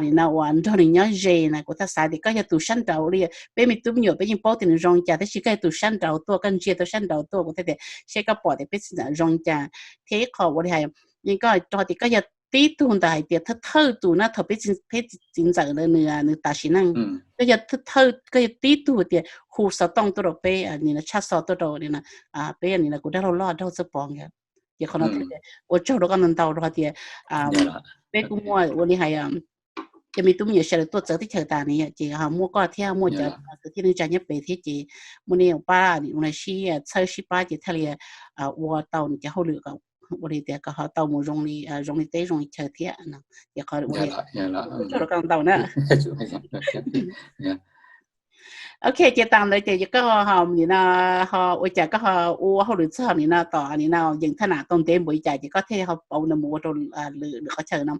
nim no uas nrog nws nyob ze na, kuv thiaj xav tias koj yog tus sab nraud li. Peb me tub me nyuam peb yeej paub tias nws zoo li cas tab sis koj yog tus sab nraud tuaj, koj ntsia tau sab nraud tuaj, kuv thiaj tias seb koj pom tias peb txiv ntxawm zoo li cas. Thiab ib qho ua li hais, koj rau tias koj yog tib tug ntawm hais tias thawj thawj tus na thaum peb txiv ntxawm ntawd nws, nws tas sim neej. Koj yog thawj thawj, koj yog tib tug tias hu xov tooj tuaj rau peb, nim no tshaj xov tuaj rau nim no peb nim no kuv dab laug loj dab laug Txawj Pov nkawd. Ces qhov no thiaj ua tsaug rau koj ntau ntau rau hais tias peb kuj muaj ua li hais cov me tub me nyuam sawv daws tuaj txawv teb chaws tas ne, ces ho muaj koj thiab muaj cov kwv tij neej tsa nyob pem thiab ces muaj nej pab ua sib txhawb sib pab ces thiaj li ua tau nws cov hauj lwm kom ua li tias kom ho tau mus zoo li, zoo li teb zoo li chaw thiab no. Ces qhov ua li ua tsaug rau koj ntau na. Ok, ces tas ntawd ces koj ho nim no ho ua cas koj ho ua hauj lwm txog nim no tom nim no yeem thaj nam tau ntev npaum li cas ces koj thiaj ho pauv ntawd mus ua rau lwm lwm qhov chaw no.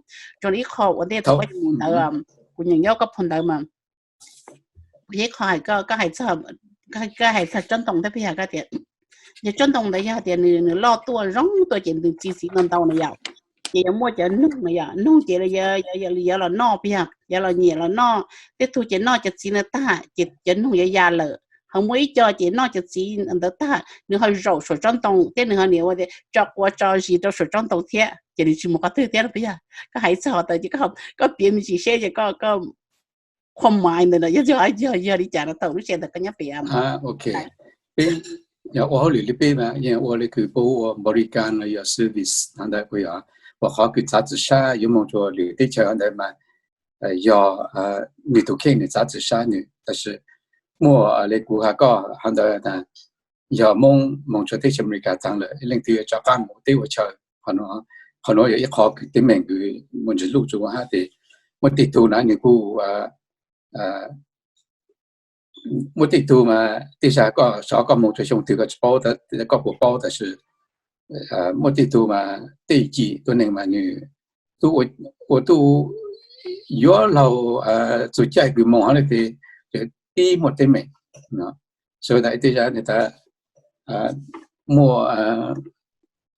Rau ib qho ua ntej thaum koj yuav mus ntawd, kuv nyeem nyob koj phau ntawv mas kuv yeej qho hais koj, koj hais txog, koj hais txog tsob ntoo thiab puas yog koj tias yog tsob ntoo ntawd yog tias nws, nws loj tuaj zoo tuaj ces nws txi txiv ntau ntau na yom, ces yuav muaj cov noog na yom, noog ces yuav los noj puas yog, yuav los nyiam los noj, tej tug ces noj cov txiv na tag ces cov noog yuav ya lawm, ho muaj ib co ces noj cov txiv ntawd tag nws ho zaum saum tsob ntoo thiab nws ho niam ua tias tso quav tso zis rau saum tsob ntoo thiab ces nws tsis mus qhov twg thiab no puas yog? Koj hais txog tawm ces koj piav me ntsis seb ces koj, koj qhuam mais ntawd no yog, yog, yog li cas no thaum lub sij hawm ntawd koj nyob pem. Ok, peb yog ua hauj lwm li peb mas yeej ua li kws puab ua npau li kas los yog service no ntawd puas yog, puas qhov kws txav txim sab yuav moog rua lwm teb chaws ntawd mas yog nws tus kheej nws txav txim sab nws, tab sis muaj li kuv has koj hov ntawd tas yog Moob moog rua teb chaws Amelikas taag lawm leej twg yuav rov qaab mus ua teb ua chaw. Qhov nuav yog ib qho kws teeb meem kws muaj ntsis luj rua hab tes muaj tej tug na nws kuj muaj tej tug mas tej zag koj xyov koj moog rua xyoo twg koj tsis paub, koj puas paub, tab sis muaj tej tug mas tej cim tuab neeg mas nws ua tub yuav laug txug caij kws moog hov le tes pib muaj teeb meem. Sawv daws tej zag tas muaj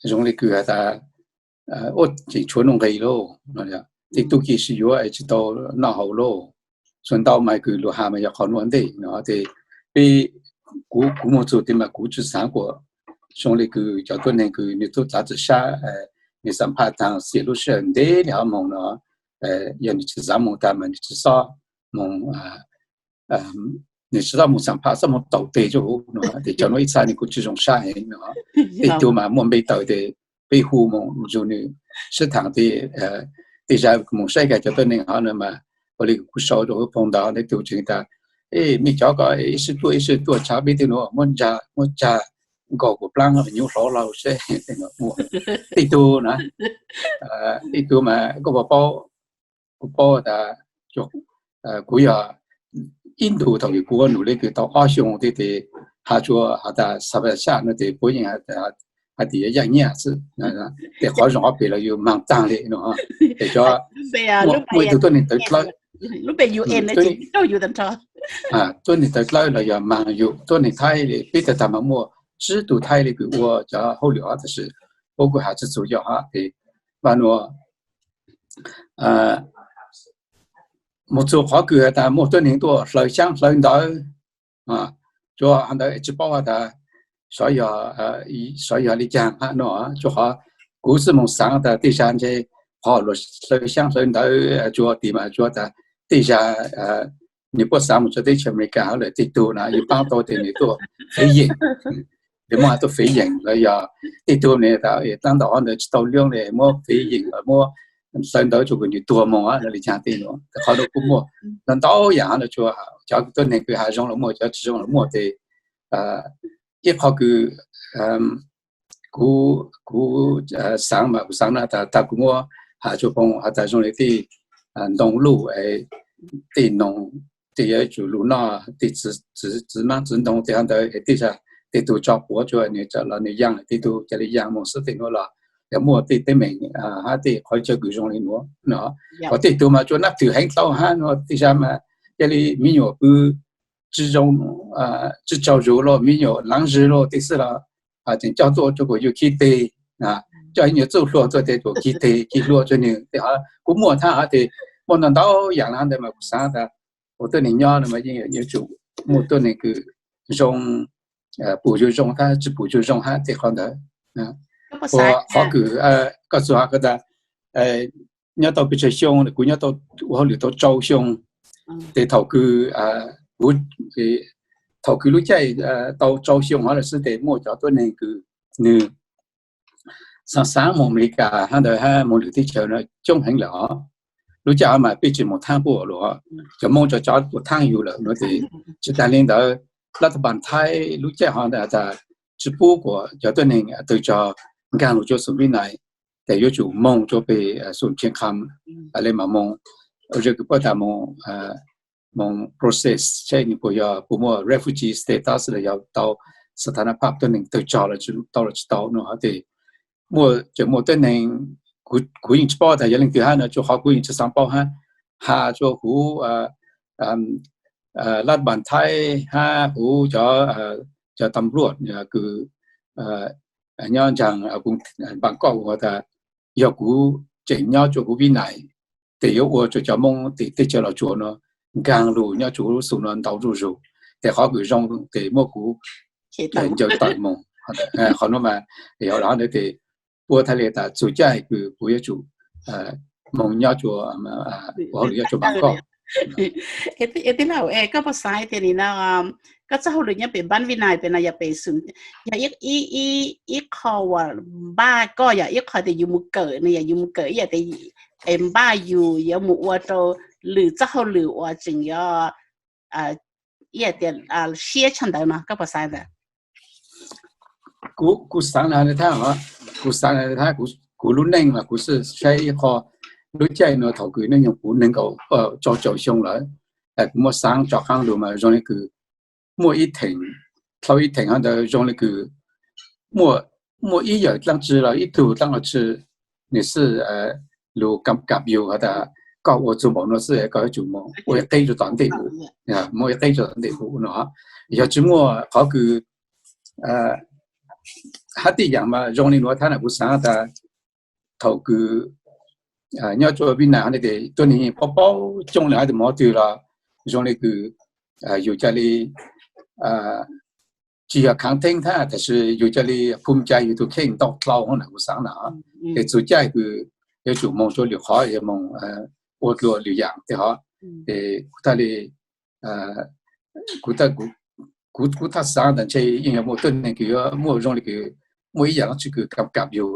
zoo li kws has tas ua tseem tshuav nuj nqis lauj, tej tub ki sib yuav es tsis tau noj haus lauj. Txhua ntau mas kws lug has mas yog qhov nuav ntej no tes peb, kuv, kuv moog txug tes mas kuv tsi xaav kuas zoo li kws cov tuab neeg kws nws tub txav txim sab, nws xam phaj taag xiam lub sij hawm ntev li hov moog no, yog nws tsi xaav moog tas mas nws tsi xob moog, nws tsi xob moog xam phaj, xob moog taus tes rua huv no tes cov nuav ib txha nws kuj tsi zoo sab heev no. Tej tug mas muaj npe tawm tes peb hu moog nrug nws sib thaam tes, tej zag moog saib kag cov tuab neeg hov no mas ua li kuv sau rua huv phoo ntawd tej tug tseem tas mej cov ko ib sib tuaj ib sib tuaj tshav peb tej nuav muab ntsa muab tsag nkaus kuas plaab nyuv hlauv laug seb. Tej tug na, tej tug mas koj puas paub, kuv paub tas kuv yog ib ntus thaum kws kuv ua num le kws tau ob xyoo thiab tes has tsua has tas xab xaj no tes puab yeej has tas yaj nyaj xwb. Tes qhov zoo ob pem los yus maag taag le no. Tes cov muaj ib tug tuab neeg tawv dlawb, tuab neeg tawv dlawb los yog maag yus, tuab neeg Thaib le peb tag tag mas muaj tsib tug Thaib le kws ua cov hauj lwm hov tab sis puab kuj has tsi txug yog hab tes vaj nua mus txug qhov kws has tas muaj tuab neeg tuaj hlawv xyaab hlawv ntawv, tsuas hov ntawd tsi paub has tas xyov yog, xyov yog le caag hab no. Tsuas qhov kuv xwb moog xaav tas tej zag ntshe qhov luag hlawv xyaab hlawv ntawv tsuas tim mas tsuas tas tej zag nwg puab xaav mus txug teb chaws Amelikas hab lawm tej tug na yus paab tau tes nwg tuaj fev yeem, tes muab has tuaj fev yeem los yog tej tug nwg tas taab ntawm hov ntawd tsi tau liab le muab fev yeem los muab hlawv ntawv tsuas kws nwg tuag moog no le caag tej nuav. Qhov nuav kuj muaj ntau ntau yaam hab no tsuas cov kws tuab neeg kws has zoo los muaj, cov tsi zoo los muaj tes ib qhov kws kuv, kuv xaav mas kuv xaav na tas tag kuv muab has tsua phooj has tas zoo le tej ntoo luj, tej noog, tej yuav tsum lug noj tej txiv maab txiv ntoo tej hov ntawd tej zag tej tug tso quav tsua nwg los nwg yaam, tej tug ca le yaam moog xwb tej nuav los yog muaj tej teeb meem hab tej qhov chaw kws zoo le nuav no. Qhov tej tug mas tsuas nab twm heev dlhau hab no tej zag mas ca le me nyuam pw tsi zoo, tsi tsaug zug los me nyuam laav zig los tej xwb los tseem coj tuaj tsua kuas yug khib teg, coj ib nyuag txuj hlua tuaj tes kuas khib teg khib hlua tsua nwg tes hov kuj muaj thab hov tes muaj ntau ntau yaam le hov ntawd mas kuv xaav tas ua tuab neeg nyob no mas yeej yuav tsum muaj tuab neeg kws zoo, pum yug zoo thab tsi pum yug zoo hab tej qhov ntawd. Ua qhov kws koj txug has tas nyob tau pes tsawg xyoo, kuv nyob tau ua hauj lwm tau rau xyoo, tes thaum kws kuv, thaum kws lub caij tau rau xyoo hov lawm xwb tes muaj cov tuab neeg kws nwg xaav xaav moog Amelikas hab ntawd hab moog lwm teb chaws no coob heev lawm os. Lub caij hov mas peb tsi moog thaab puab lug, cov Moob tso cov puab thaab yug lawm no tes tsi taag le ntawd, lab tha npaas Thaib lub caij hov tas tsi pub kuas cov tuab neeg tawg tsog nkaag lug tsua xum vib nais, tes yuav tsum moog tsua peg xum tshiab qham le mas moog, ze kws puab tas moog moog process saib nwg puas yog puas muaj refugee status los yog tau sa tha na phab tuab neeg tawg tsog los tau los tsi tau no hov tes muaj, tseem muaj tuab neeg, kuv yeej tsi paub tas yog leej twg hab no tsuas qhov kuv yeej tsi xaav paub hab, has tsua huv lab npaas Thaib hab huv cov, cov tam luaj kws nyob ntsaag Bangkok has tas yog kuv tseem nyob tsua huv vib nais tes yuav ua tsua cov Moob tim teb chaws Los Tsuas no nkaag lug nyob tsua huv xum no ntau zuj zug, tes qhov kws zoo tes muab kuv ncaws tawm moog. Qhov nuav mas yog le hov ntawd tes puab thaaj le tas txug caij kws kuv yuav tsum moog nyob tsua, ua hauj lwm nyob tsua Bangkok. Tij laug, koj puas xaav tias nim no koj txoj hauj lwm nyob pem npaab vib nais pem no yog pem xum, yog ib qho uas npaj koj yog ib qho tias yus mus kawm no yog yus mus kawm ib yam tias es npaj yus yuav mus ua rau lwm txoj hauj lwm uas tseem yuav ib yam tias siab tshaj ntawd no koj puas xaav ntawd? Kuv xaav na thab, kuv xaav na thab, kuv lub neej mas kuv xav saib ib qho, lub caij no thaum kws hnub nyoog kuv neeg nkaum rau caum xyoo lawm, kuv muaj xaav tso qaab lug mas zoo le kws muaj ib theem, dlhau ib theem hov ntawd zoo le kws muaj, muaj ib yawm dlaab tsi los ib tug dlaab tsi, nwg xwb lug kam kam yug has tas koj ua txug npaum no xwb koj yuav tsum moog ua ib qeb rua tom ntej huv, moog ua ib qeb rua tom ntej huv no. Yog tsi muaj qhov kws hab tej yaam mas zoo le nuav thab na kuv xaav tas thaum kws nyob tsua vib nais hov tes tuab neeg paub paub coob le hab tes moog twg los zoo le kws yus ca le tsi yog khaav theeb thab tab sis yus ca le phum cai yus tug kheej ntau dlhau hov na kuv xaav na. Tes txug caij kws yuav tsum moog tsua lwm qhov, yuav moog ua dlua lwm yaam tej hov. Tes kuv thaaj le, kuv, kuv thaj xaav tas ntshe yeej yog muaj tuab neeg kws yuav muaj zoo le kws muaj ib yaam dlaab tsi kws kam kam yug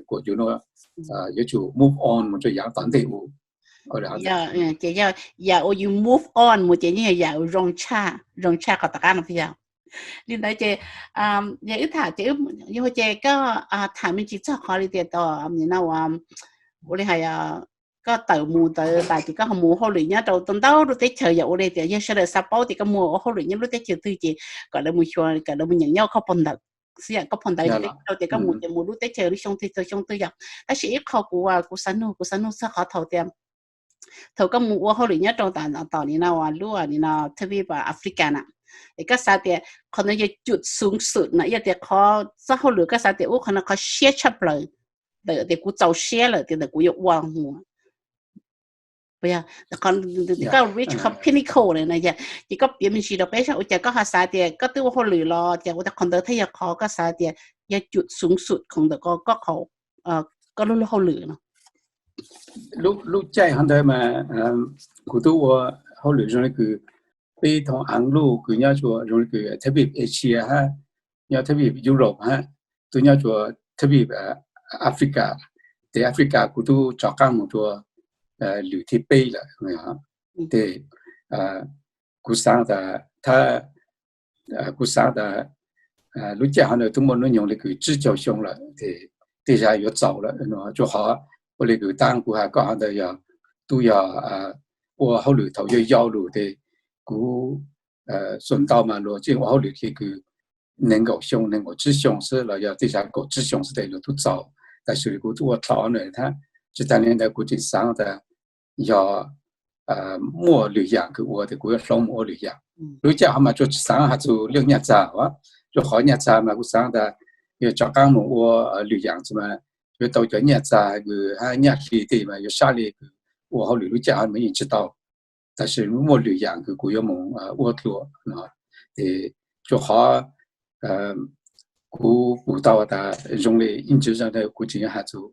kuas yus nuav yuav tsum move on moog tsua yaam tom ntej huv. Ces yog yaam uas yus move on mus ces yeej yog yaam uas zoo tshaj, zoo tshaj qhov tom qab no puas yog? Li ntawd ces yog wb tham ces, yog ces koj tham me ntsis txog qhov li tias ua li hais koj tawm mus ntawd tas ces koj ho mus ua hauj lwm nyob rau ntau ntau lub teb chaws, yog ua li tias yog sawv daws xav paub tias koj mus ua hauj lwm nyob lub teb chaws twg ces kom lawv mus xyuas, kom lawv mus nyeem nyob koj phau ntawv xwb, koj phau ntawv ces rau tias koj mus ces mus lub teb chaws lub xyoo twg txog xyoo twg yom. Tab sis ib qho kuv, kuv xav nug, kuv xav nug txog qhov thaum tias thaum koj mus ua hauj lwm nyob rau tam no tom nim no lub nim no thaum Africa na, es koj xav tias qhov no yog cwm xoov xwm no, yog tias qhov txoj hauj lwm koj xav tias ub qhov no qhov siab tshaj plaws, ntawm tias kuv txaus siab lawm tias ntawm kuv yuav ua mus, koj reach qhov pinnacle na, ces koj piav me ntsis rau peb saib ua cas koj ho xav tias koj twb ua hauj lwm los ces ua tias qhov ntawd thiaj yog qhov koj xav tias yog cwm xoov xwm khoom ntawm koj, koj qhov, koj lub lub hauj lwm no. Lub caij hov ntawd mas kuv twb ua hauj lwm zoo li kws peb thoob av luj kws nyob rua zoo li kws thaj vij Asia hab, nyob thaj vij Europe hab, twb nyob rua thaj vij Africa. Tes Africa kuv twb rov qaab moog rua lwm thib peb lawm. Tes kuv xaav tas, kuv xaav tas lub caij hov ntawd twb muaj hnub nyoog li kws tsib caug xyoo lawm, tej zag yuav txaus lawm. Rua qhov ua li kws taab kuv has koj hov ntawd yog, twb yog ua hauj lwm thaum yau yau lug tes kuv xuas ntau mas luag tseem ua hauj lwm li kws nees nkaum xyoo, nees nkaum tsib xyoo xwb los yog tej zag kaum tsib xyoo xwb tes luag twb txaus. Tab sis kuv twb ua dlhau na hab, tsis taag le ntawd kuv tseem xaav tas yog muaj lwm yaam kws ua tes kuv yuav hloov mus ua lwm yaam. Lub caij hov mas tsuas tsis xaav has txug leej nyaj txag, rua qhov nyaj txag mas kuv xaav tas yog rov qaab moog ua lwm yaam xwb mas yuav tau cov nyaj txag kws hab nyaj hli tej mas yuav sab li kws ua hauj lwm lub caij hov mas yeej tsis tau. Tab sis muaj lwm yaam kws kuv yuav moog ua dlua no. Tes rua qhov kuv pum tau tas zoo li ib ntsis zag kuv tseem yuav has txug,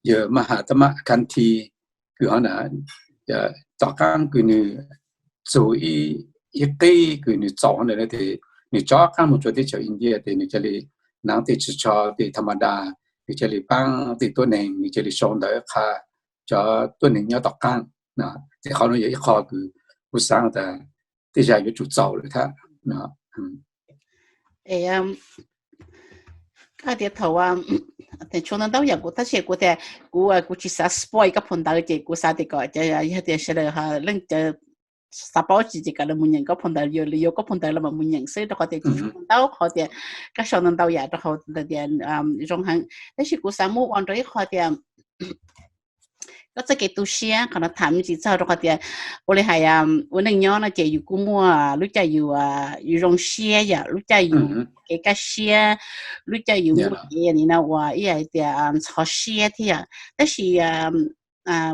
yog maj has tab maj khav thi kws hov na, tom qaab kws nwg txug ib qib kws nwg txaus hov ntawd tes nwg rov qaab moog rua teb chaws India tes nwg ca le naav tej tsis tsho tej tha ma da, nwg ca le paab tej tuab neeg, nwg ca le sau ntawv qha cov tuab neeg nyob tom qaab. Tes qhov nuav yog ib qho kws kuv xaav tas tej zag yuav tsum txaus lawm hab. Koj tias thaum, tshuav ntau ntau yaam kuv tab sis kuv tias kuv, kuv tsis xav spoil koj phau ntawv ces kuv xav tias kom yog tias sawv daws leej twg xav paub tsi ces kom lawv mus nyeem koj phau ntawv, yuav koj phau ntawv los mam mus nyeem xwb rua qhov tias kuv tshuav ntau qhov tias koj sau ntau ntau yam rua qhov tias zoo heev. Tab sis kuv xav muab ua rua ib qho tias koj txoj kev tu siab qhov no tham me ntsis txog rua qhov tias ua li hais ua neej nyob no ces yus kuj muaj lub caij yus, yus zoo siab yom, lub caij yus kev kaj siab, lub caij yus muaj kev nim no ua ib yam tias ntxhov siab thiab yom. Tab sis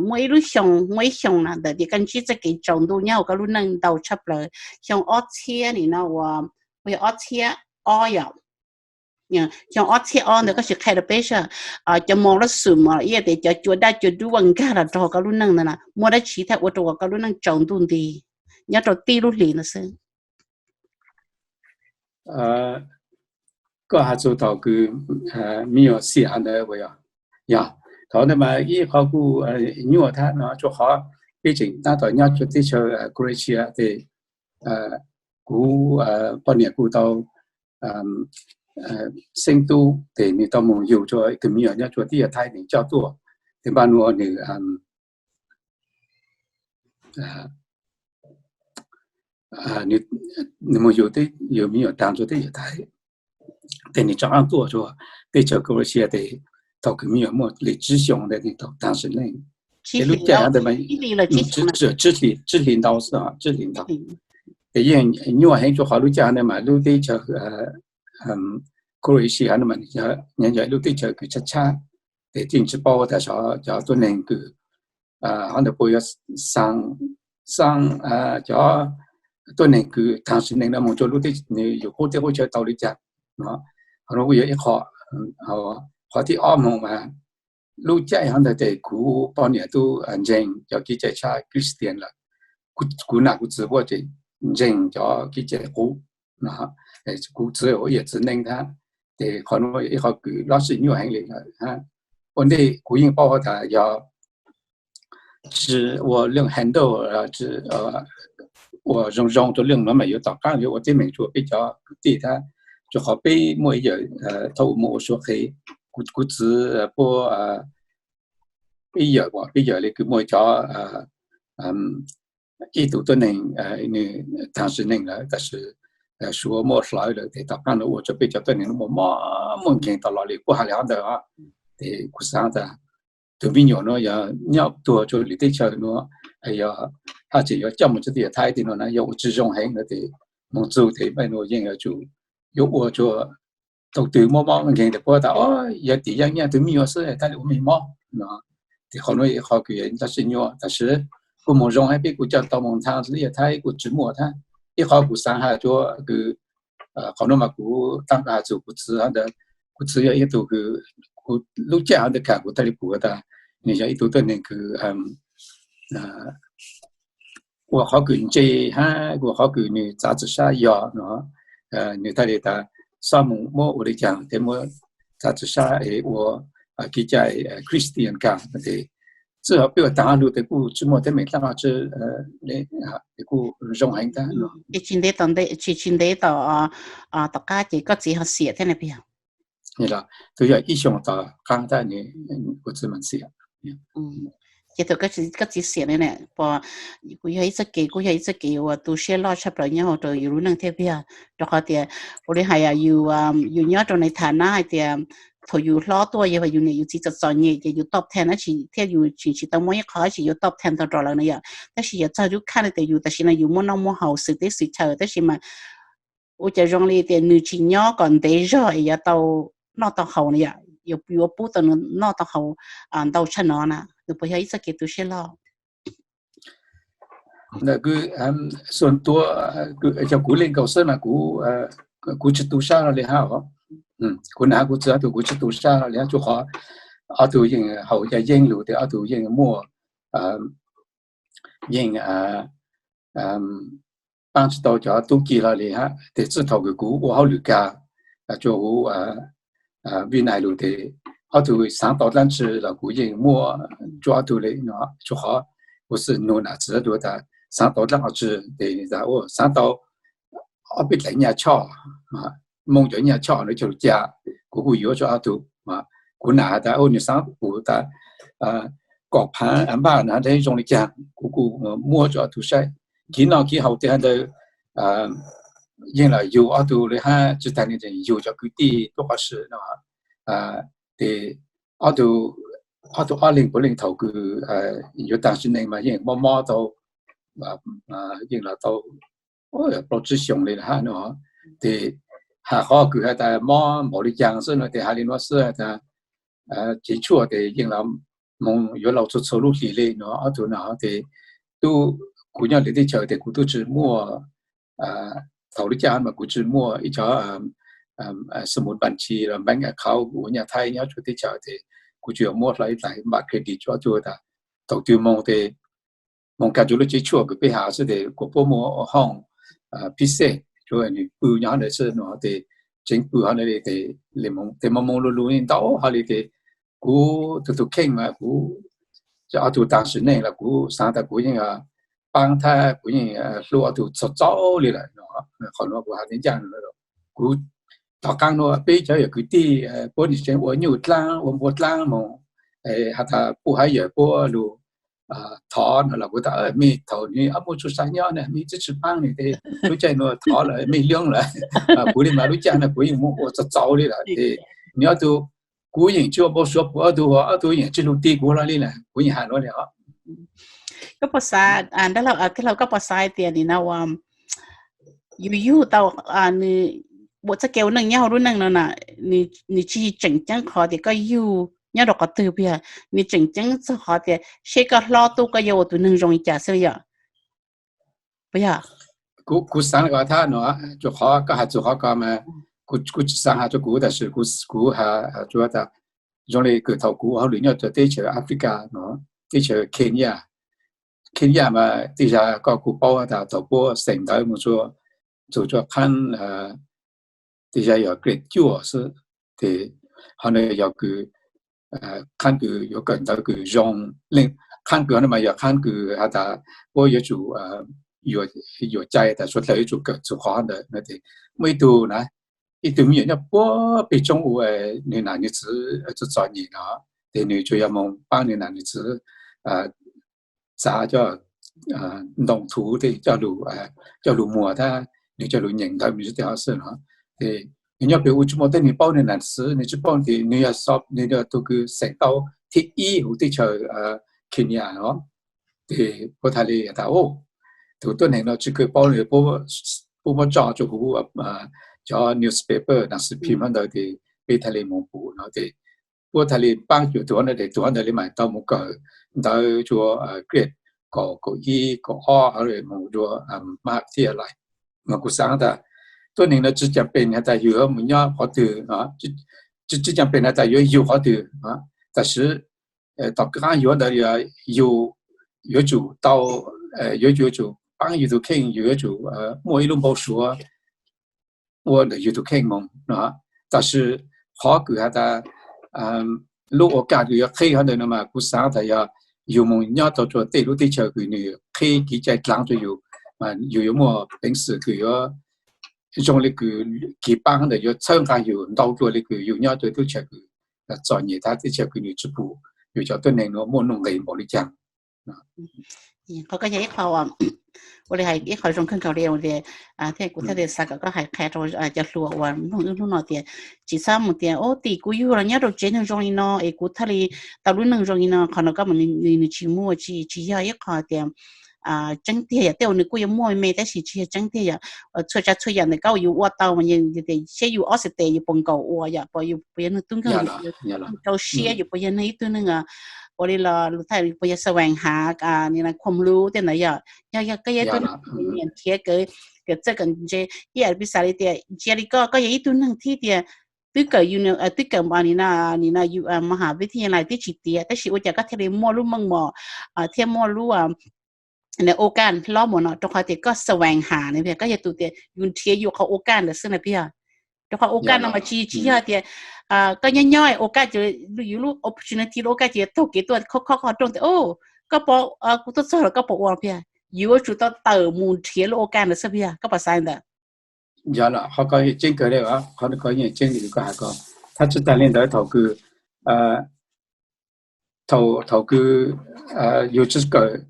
muaj ib lub xyoo, muaj ib xyoo na ntawm tias koj ntsib txoj kev tsaus ntuj nyob hauv koj lub neej ntau tshaj plaws, xyoo ob txhiab nim no ua, yog ob txhiab ob yom, xyoo ob txhiab ob ntawd koj sim qha rua peb saib, cov mos lab xum ib yam tias cov cua daj cua dub ua nkag los rau hauv koj lub neej ntawd na muaj dab tsi thiaj ua rua koj lub neej tsaus ntuj nti nyob rau tib lub hlis ntawd xwb. Koj has txug thaum kws me nyuam xiam ntawd puas yog? Yog, thaum ntawd mas ib qho kuj nyuaj thab no rua qhov peb tseem taab tom nyob rua teb chaws Croatia tes kuv poj niam kuj tau xeeb tub tes nwg tau moog yug rua ib tug me nyuam nyob rua teb chaws Thaib, nwg coj tuaj. Tes npaj nuav nwg nwg moog yug teb, yug me nyuam taag rua teb chaws Thaib, tes nwg rov qaab tuaj rua teb chaws Croatia tes thaum kws me nyuam muaj li tsib xyoos tes nwg tau taag sim neej. Tes lub caij hov ntawd mas tsib hlis ntau xwb, tsib hlis ntau. Tes yeej nyuaj heev rua qhov lub caij hov ntawd mas lub teb chaws Croatia hov ntawd mas nyob yog lub teb chaws kws tshab tshab, tes yeej tsis paub tas cov tuab neeg kws hov ntawd puas yuav xaa, xaa cov tuab neeg kws taag sim neej no moog rua lub teb, nwg yug qub teb qub chaw tau li cas no. Qhov nuav kuj yog ib qho. Qhov thib ob moog mas lub caij hov ntawd tes kuv poj niam tub ntseeg cov kev cai tshaj Christian lawm. Kuv nam kuv txiv puab tseem ntseeg cov kev cai qub no. Kuv txiv ua ib yam txiv neej thab, tes qhov nuav yog ib qho kws lub sij nyuaj heev li lawm hab. Ua ntej kuv yeej paub tas yog tsi ua leej handle, ua zoo zoo rua leej nuav mas yuav tom qaab yuav ua teeb meem rua peb cov kwv tij thab, rua qhov peb muaj ib yam thaum moog ua suav qhev, kuv txiv puab peb yawm, peb yawm li kws muaj cov ib tug tuab neeg nws taag sim neej lawm tab sis Suav muab hlawv lawm tes tom qaab nuav ua rua peb cov tuab neeg nuav muaj mob muaj nkeeg tau los li puab has li hov ntawd. Tes kuv xaav tas tug me nyuam nuav yog nyob tuag rua lwm teb chaws nuav, yog hab tseem yuav coj moog rua teb chaws Thaib tej nuav na yog ua tsi zoo heev lawm tes moog txug tes peb nuav yeej yuav tsum yuav ua rua thaum twg muaj mob nkeeg tes puab tas o yog tim yaaj nyiaj tug me nyuam xwb thaum le ua me mob no. Tes qhov nuav qhov kws yog tab sis nyuaj tab sis kuj moog zoo hab peb kuj coj tau moog nthav teb chaws Thaib kuj tsi muaj thab. Ib qhov kuv xaav has rua kws qhov nuav mas kuv taab has txug kuv txiv hov ntawd, kuv txiv yog ib tug kws kuv lub caij hov ntawd kam kuv thaum le pum tas nwg yog ib tug tuab neeg kws ua qhov kws ntse hab ua qhov kws nwg txav txim sab yog no, nwg thaum le tas xob moog muab ua le caag tes muab txav txim sab es ua kev cai Christian kag tes txij hov peb ua taag lug tes kuj tsi muaj teeb meem dlaab qhov tsi, kuj zoo heev tag. Tsi tsi ntev tom, tsi tsi ntev tom, tom qab ces koj txiv ho xiam thiab na peb yog. Twb yog ib xyoos tom qaab tab ua txiv mas xiam. Ces thaum koj txiv xiam na, kuj yog ib txoj kev, kuj yog ib txoj kev uas tu siab loj tshaj plaws nyob hauv rau yus lub neej thiab peb yog. Rau qhov tias ua li hais yus, yus nyob rau nais tham na hais tias thaum yus hlob tuaj yog yus niam yus txiv txom txom nyem ces yus top ten dab tsi thiab yus tseem tsis tau muaj ib qho dab tsi yuav top ten tau rau lawv na yom. Tab sis yog txog lub khaj no tias yus tam sim no yus muaj noj muaj haus xwm teb xwm chaw tab sis mas ua cas zoo li tias nws tsis nyob kom ntev zog es yuav tau noj tau haus na yom, yuav pub tau nws noj tau haus ntau tshaj no na, nws puas yog ib txoj kev tu siab loj? Xua ntua, yog kuv le nkaus xwb mas kuv tsi tu sab li hab os. Kuv nam kuv txiv ob tug kuv tsi tu sab li hab, tsuas qhov ob tug yeej haus caj yeeb lug tes ob tug yeej muaj, yeej paab tsi tau cov tub ki hlo li hab. Tes txij thaum kws kuv ua hauj lwm kag rua huv Vib Nais lug tes ob tug xaav tau dlaab tsi los kuv yeej muab rua ob tug li no, tsuas qhov kuv xwb nug nam txiv ob tug tas xaav tau dlaab qhov tsi tes tas xaav tau ob peb dlaim nyaj choj, moog cov nyaj choj ntawd coj lug ca, kuv kuj yuav rua ob tug. Kuv nam has tas nws xaav pum tas kaum phaav npaj na zoo li cas, kuv kuj muab rua ob tug saib. Kev noj kev haus tes hov ntawd yeej los yug ob tug li hab, tsi taag le yug cov kwv tij tuaj qhov si no. Tes ob tug, ob tug ob leeg puav leej thaum kws yuav taag sim neej mas yeej mob mob tau, yeej los tau plaub tsib xyoos li hab no. Tes has qhov kws has tas mob npaum li cas xwb no tes has li no xwb tas cev tshuaj tes yeej los moog yuav laug txhua txhua lub hlis li no ob tug no tes tub, kuv nyob lwm teb chaws tes kuv tub tsi muaj, thaum lub caij mas kuv tsi muaj ib cov xu mus npaj ntshis los npeeb khauv ua nyaj Thaib nyob tsuas teb chaws tes kuv tsuas yog muab hlo ib dlaim npaj credit rua ob tug tas thaum twg moog tes moog kag rua lub cev tshuaj kws peb has xwb tes kuas puab muaj hoob phiv xej rua nws pw nyob hov ntawd xwb no tes tseev pw hov ntawd li tes moog moog lug lug ntau hov li tes kuv tug tug kheej mas kuv, ob tug taag sim neej los kuv xaav tas kuv yeej paab thab kuv yeej hlub ob tug txaus txaus li lawm no. Qhov nuav kuv has ncaj, kuv tom qaab nuav peb cov yog kwv tij puab nim tseem ua nyuj dlaab ua npua dlaab moog, has tas puab hab yawm puab lug thov no los kuv tas mej thaum nws ob muaj tsuj sa nyob na mej tsi tsi paab nws tes lub caij nuav thov lawm mej loob lawm. Kuv li mas lub caij no kuv yeej moog ua txaus txaus li lawm tes nws ob tug, kuv yeej tsi ua npau suav pum ob tug, ob tug yeej tsi lug ti kuv hlo li na, kuv yeej has nuav li os. Koj puas xav, dab laug tij laug koj puas xav hais tias nim no yus yug tau, nws, txoj kev ua neej nyob hauv lub neej no na, nws tsis tseem ceeb qhov tias koj yug nyob rau qhov twg puas yog, nws tseem ceeb txog qhov tias seb koj hlob tub koj yuav ua tus neeg zoo li cas xwb yom. Puas yog? Kuv xaav ko thab no, tsuas qhov koj has txug qhov ko mas kuv tsi xaav has rua kuv tab sis kuv has tsuas tas zoo li kws thaum kuv ua hauj lwm nyob rua teb chaws Africa no, teb chaws Kenya, Kenya mas tej zag koj kuj paub tas thaum puab xeem ntawv moog txug rua qhaab, tej zag yog grade cuaj xwb, tes hov no yog kws qhaab kws yuav kawm ntawv kws zoo, leej qhaab kws hov no mas yog qhaab kws has tas puab yuav tsum yuam cai tas suav dlawg yuav tsum kawm txug qhov ntawd no. Tes muaj ib tug na, ib tug me nyuam nyob puag peg tsoob ua nws nam nws txiv txom txom nyem no, Ces nws tsuas yog moog paab nwg nam nwg txiv txav cov ntoo thuv tej coj lug muag thab nwg coj lug nyeem ntawv mws tej hov xwb no. Ces nwg nyob pem ua tsi muaj teb, nwg paub nwg nam txiv, nwg tsi paub ces nwg yog xov, nwg yog tug kws xeem tau thib ib huv teb chaws Kenya os. Ces kuv txhaj le tas, o, tug tuab neeg no tsi kawg paub, puab muab tso rua huv cov newspaper, nam xwm phim hov ntawd ces peb txhaj le moog pum no ces puab txhaj le paab cuag tug hov ntawd, tug hov ntawd le maam tau moog kawm ntawv rua grade kaum, kaum ib, kaum ob moog rua mab thib lais. Mas kuv xaav tas tuab neeg no tsi caag pem has tas yug yuav moog nyob qhov twg, tsi caag pem has tas yuav yug qhov twg, tab sis tom kab yug ntawd yug yuav tsum tau, yuav, yuav tsum paab yug tug kheej, yug yuav tsum muaj ib lub npau suav ua ntawm yug tug kheej moog no. Tab sis qhov kws has tas lub ua kaj kws yuav qheb hov ntawd no mas kuv xaav tas yog yug moog nyob tau rua tej lub teb chaws kws nwg qheb kev cai dlaag rua yug, mas yug yuav muaj peev xwm kws yuav zoo le kws kev paab ntawd yuav txhawb nqaa yug ntau dlua le kws yug nyob rua teb chaws kws txom nyem, thab teb chaws kws nwg tsi pum yug cov tuab neeg no muaj nuj nqes npaum le caag. Qhov koj yog ib qho ua le hais ib qho zoo kawg nkaus le, thiab kuv thiaj li xav kom koj hais qha rua cov hluas uas mloog wb hnub no tias tsi xob mus tias, o, tim kuv yug los nyob rua tsev neeg zoo li no es kuv thiaj li tau lub neej zoo li no. Qhov no koj mus nws tsi muaj, tsi, tsi yog ib qho tias tseeb tiag. Yog tej uas nws kuj yuav muaj me tab sis tsi yog tseeb tiag. Yog txhua tsav txhua yaam ntawm koj yuav ua tau mas yog tias seb yus ob xeem tes yus puas nkaum ua, yog puas yog neeg tub nkeeg, yus puas yog neeg rau siab, yus puas yog neeg ib tug neeg ua li los lus Thaib puas yog xavees hav, khuam lub tej ntawd yog. Yog, yog koj yog ib tug neeg nyiam nrhiav kawm, kawm txawj kawm ntse, ib yam piv xam li tias ntsia li koj, koj yog ib tug neeg thiab tias twb kawm uni, twb kawm nim no, nim no mha vij thij lais twb tsis tiav, tab sis ua cas koj thiaj li muaj lub meej mom thiab muaj lub ua kaj hlob mus no? Rau qhov tias koj xavees hav na, koj yog tus tias yus nrhiav yus qhov ua kaj ntawd xwb na, peb yog. Rau qhov ua kaj no mas tsis, tsis yog tias koj nyob nyob ua kaj ces yus lub opportunity lub ua kaj ces taug kev tuaj khob khob qhov rooj tias, o, koj puas, kuv tuaj txog los koj puas ua, peb yog. Yus yuav tsum tau tawm mus nrhiav lub ua kaj ntawd xwb, peb yog. Koj puas xav ntawd? Yog los qhov ko yeej tseeb kawg le, qhov ko yeej tseeb li koj has ko. Thab tsi taag le ntawd thaum kws, thaum, thaum kws yus tsi kawm,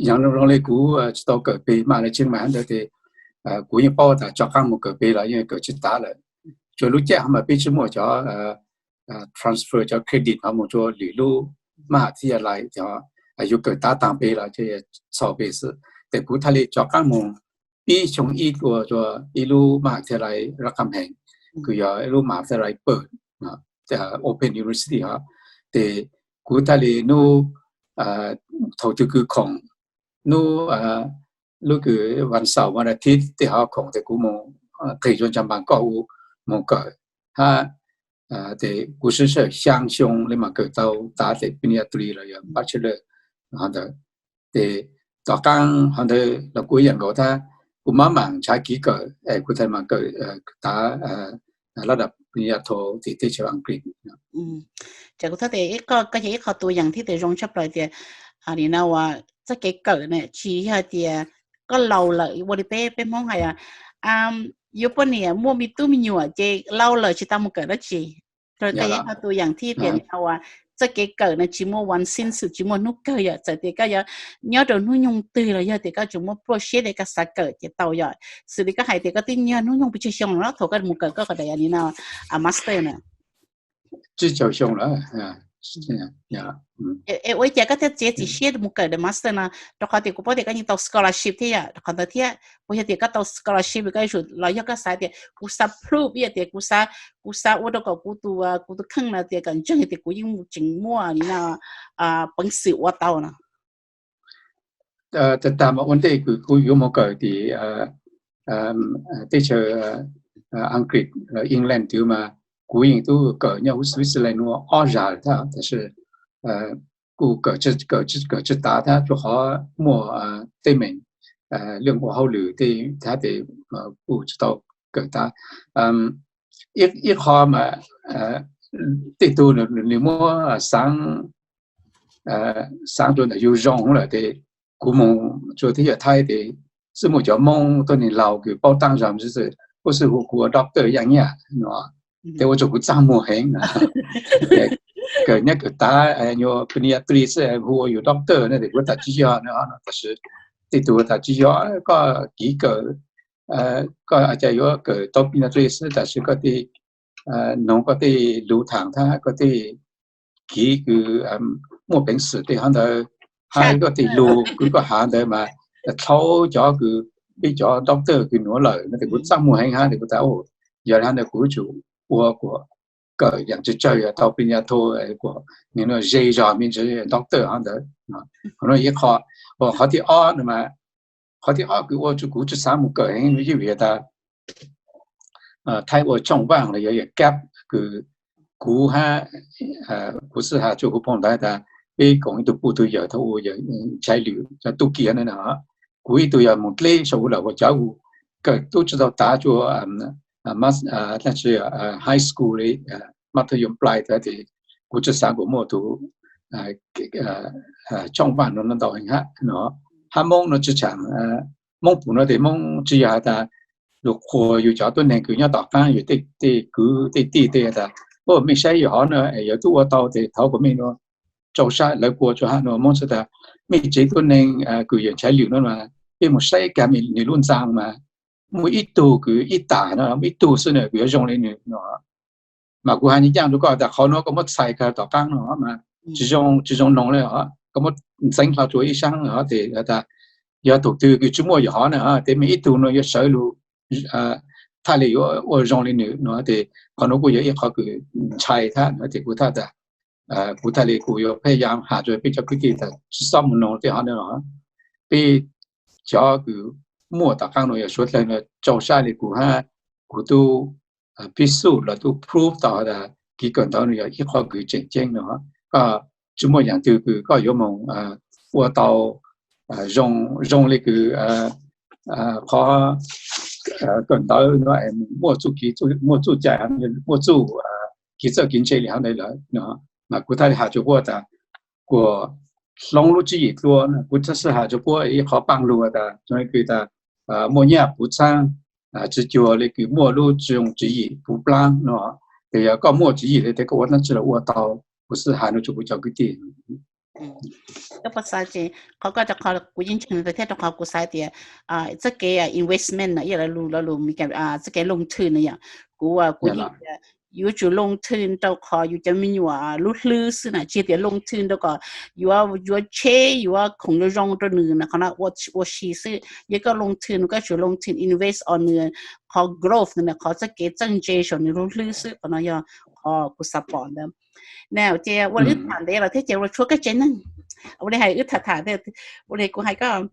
yog zoo le kuv tsi tau kawm peg mas le tseeb mas ntawd tes kuv yeej paub tas rov qaab mus kawm peg los yeej kawm tsi tav lawm. Tsuas lub caij hov mas peb tsi muaj cov transfer cov credit hov mus rua lwm lub mab thib lais, yus kawm tav taag peg los txhaum peg xwb. Tes kuv txhaj le rov qaab mus pib xyoo ib dlua rua ib lub mab thib lais Rab Qam Hees, kws yog ib lub mab thib lais pawg, Open University hov. Tes kuv txhaj le nub, thaum twg kws khoom, nub, lub kws vas xaum vas thiv tej hov khoom tes kuv mus qhia rua ntsa npaas koj u, mus kawm hab. Tes kuv sib sawm xyaa xyoo le mas kawm tau tav tes pig niya tuli los yog bachelor hov ntawd. Tes tom qaab hov ntawd los kuj ib yaam nkaus thab, kuv maj maam nrhav kev kawm es kuv txhaj mas kawm tav lab dam pig niya tho tim teb chaws Aas Kiv. Ces kuv thab tes koj yog ib qho tua yaam thiab tes zoo tshaj plaws tias nim no uas txoj kev kawm na tsis yog tias koj laus lawm ua li peb, peb Hmoob hais yuav poj niam muaj me tub me nyuam ces laus lawm tsis tau mus kawm dab tsi. Koj yog ib qho tua yaam thiab tias nim no uas txoj kev kawm na tsis muaj one size fits all, tsis muaj hnub kawg yom. Txawm tias koj yuav nyob rau hnub nyoog twg los yog tias koj tsuas muaj pluaj siab tias koj xav kawm ces tau yom. Xws li koj hais tias koj twb nyob hnub nyoog pes tsawg xyoo lawm thaum koj mus kawm koj qhov daim nim no master na? Tsib caug xyoo lawm. Es ua li cas koj thiaj txiav txim siab mus kawm daim master no? Rau qhov tias kuv paub tias koj yeej tau scholarship thiab yom, rau qhov ntawd thiab puas yog tias koj tau scholarship koj yuav tsum los yog koj xav tias kuv xav prove ib yam tias kuv xav, kuv xav ua rau kom kuv tus, kuv tus kheej no tias kom ntseeg tias kuv yeej tseem muaj nim no peev xwm ua tau no? Tag tag mas ua ntej kws kuv yuav mus kawm tim teb chaws Aas Kiv, England twg mas kuv yeej tub kawm nyob huv Switzerland ua ob zag lawm thiab, tab sis kuj kawm tsis tav thiab rau qhov muaj teeb meem lwm ua hauj lwm tej thiab tes kuj tsis tau kawm tav. Ib qho mas tej tug nws muab xaav, xaav rua ntawm yug zoo lawm tes kuv mus rua teb chaws Thaib tes xwb muaj cov Moob tuab neeg laug kws paub taab zog xwb, puab xwb hu kuv ua doctor yaj nyaj no, tes ua rua kuv txaj muag heev. kawm nyab kawm tav, nyuag pediatrician xwb, hu ua yus doctor no ces kuv tham tsis yog no, tab sis tej tug tham tsis yog, koj kiv kawm, koj cas yuav kawm tau pediatrician xwb, tab sis koj tej, noog koj tej lus tham thab koj tej kiv kws muaj peev xwm tej hov ntawd, hab koj tej lus kws koj has ntawd mas dhau cov kws peb cov doctor kws nuav lawm no ces kuv txaj muag heev hab ces kuv tas, yog le hov ntawd kuv yuav tsum ua kuas kawm yaam tsawg tsawg yog tau pediatrician kuas nwg nuav ze zog me ntsis doctor hov ntawd. Qhov nuav ib qho, qhov thib ob no mas, qhov thib ob kws ua rua kuv tsi xaav moog kawm heev yeej vim tas thaib ua tshooj vaaj los yog yam gap kws kuv hab, kuv xaav has rua huv phoo ntawd tas peb koom ib tug puj tug yawm thaum ua yawm ntshaw lwm cov tub ki no, kuv ib tug yog moog dleb sau ua lawm ua cov kws kawm tub tsi tau tav rua high school le, mab thawj yuav plai tas tes kuv tsi xaav kuas muaj tug tshooj vaaj no ntau heev hab no. Hab Moob no tsi tshaam, Moob pum no tes Moob tsi yog has tas lug qhuas yug cov tuab neeg kws nyob tom qaab, yug tej kwv tej tij tej tas, mej saib yog hov no yog tub ua tau tes thov kuas mej nuav tsau sab lawv kua tsua hab no. Moob txhad tas mej tsev tuab neeg kws yawm ntshaw lwm no mas peb moog saib kag nwg lub ntxaa mas muaj ib tug kws ib tas no, muaj ib tug xwb na kws yuav zoo le nwg no. Mas kuv has nyaam nyaam rua koj tas qhov nuav koj muab txhais kag tom qaab no mas tsi zoo, tsi zoo noog le. Koj muab ntxeev hlo rua ib saab tes tas yog thaum twg kws tsi muaj yog hov na tes mej ib tug no yuav sawv lug thaj le yuav ua zoo le nwg no tes qhov nuav kuj yog ib qhov kws ntshai thab no tes kuv thaj tas kuv thaj le kuv yuav pheej yaam has rua peb cov kwv tij tas tsi xob moog noog tej hov no. Peb cov kws muaj tom qaab no yog suav dlawg no tsau sab le kuv hab kuv tub pib xuj los tub proof tau tas kev kawm ntawv no yog ib qhov kws tseem ceeb no. Koj tsi muaj yaam twg kws koj yuav moog ua tau zoo, zoo le kws qhov kawm ntawv no muaj txuj kev, muaj txuj cai, muaj txuj kev txawj kev ntse le hov ntawd lawm no. Mas kuv thaj le has rua puab tas kuas hloov lub tswv yim dlua, kuv thaj le has rua puab ib qhov paaj lug tas zoo le kws tas muaj nyaj puv txhaab, tsi cuag le kws muaj lub tswv yim puv plaab no. Tes yog koj muaj tswv yim le tes koj ua dlaab tsi los ua tau. Kuv xaav has no rua kuv cov kwv tij. Qhov koj rau qhov kuv yeej ntseeg thiab rau qhov kuv xav tias txoj kev investment no ib yam lug lug txoj kev loo thwm no yom. Kuv, kuv yeej tias yuav tsum loo thwm rau qhov yus cov me nyuam lub hlwb xwb na, tsi tias loo thwm rau kom yuav, yuav tsheb yuav khoom zoo zoo rau nws na, qhov no ua si xwb. Yog koj loo thwm no koj tsum loo thwm invest on nws qhov growth no, qhov txoj kev txawj ntse saum nws lub hlwb xwb. Qhov no yog qhov kuv xav pom ntawd. Na ces ua li wb tham ntev los thiab ces ua tshuav koj tsev neeg. Ua li hais wb tham tham, ua li kuv hais koj,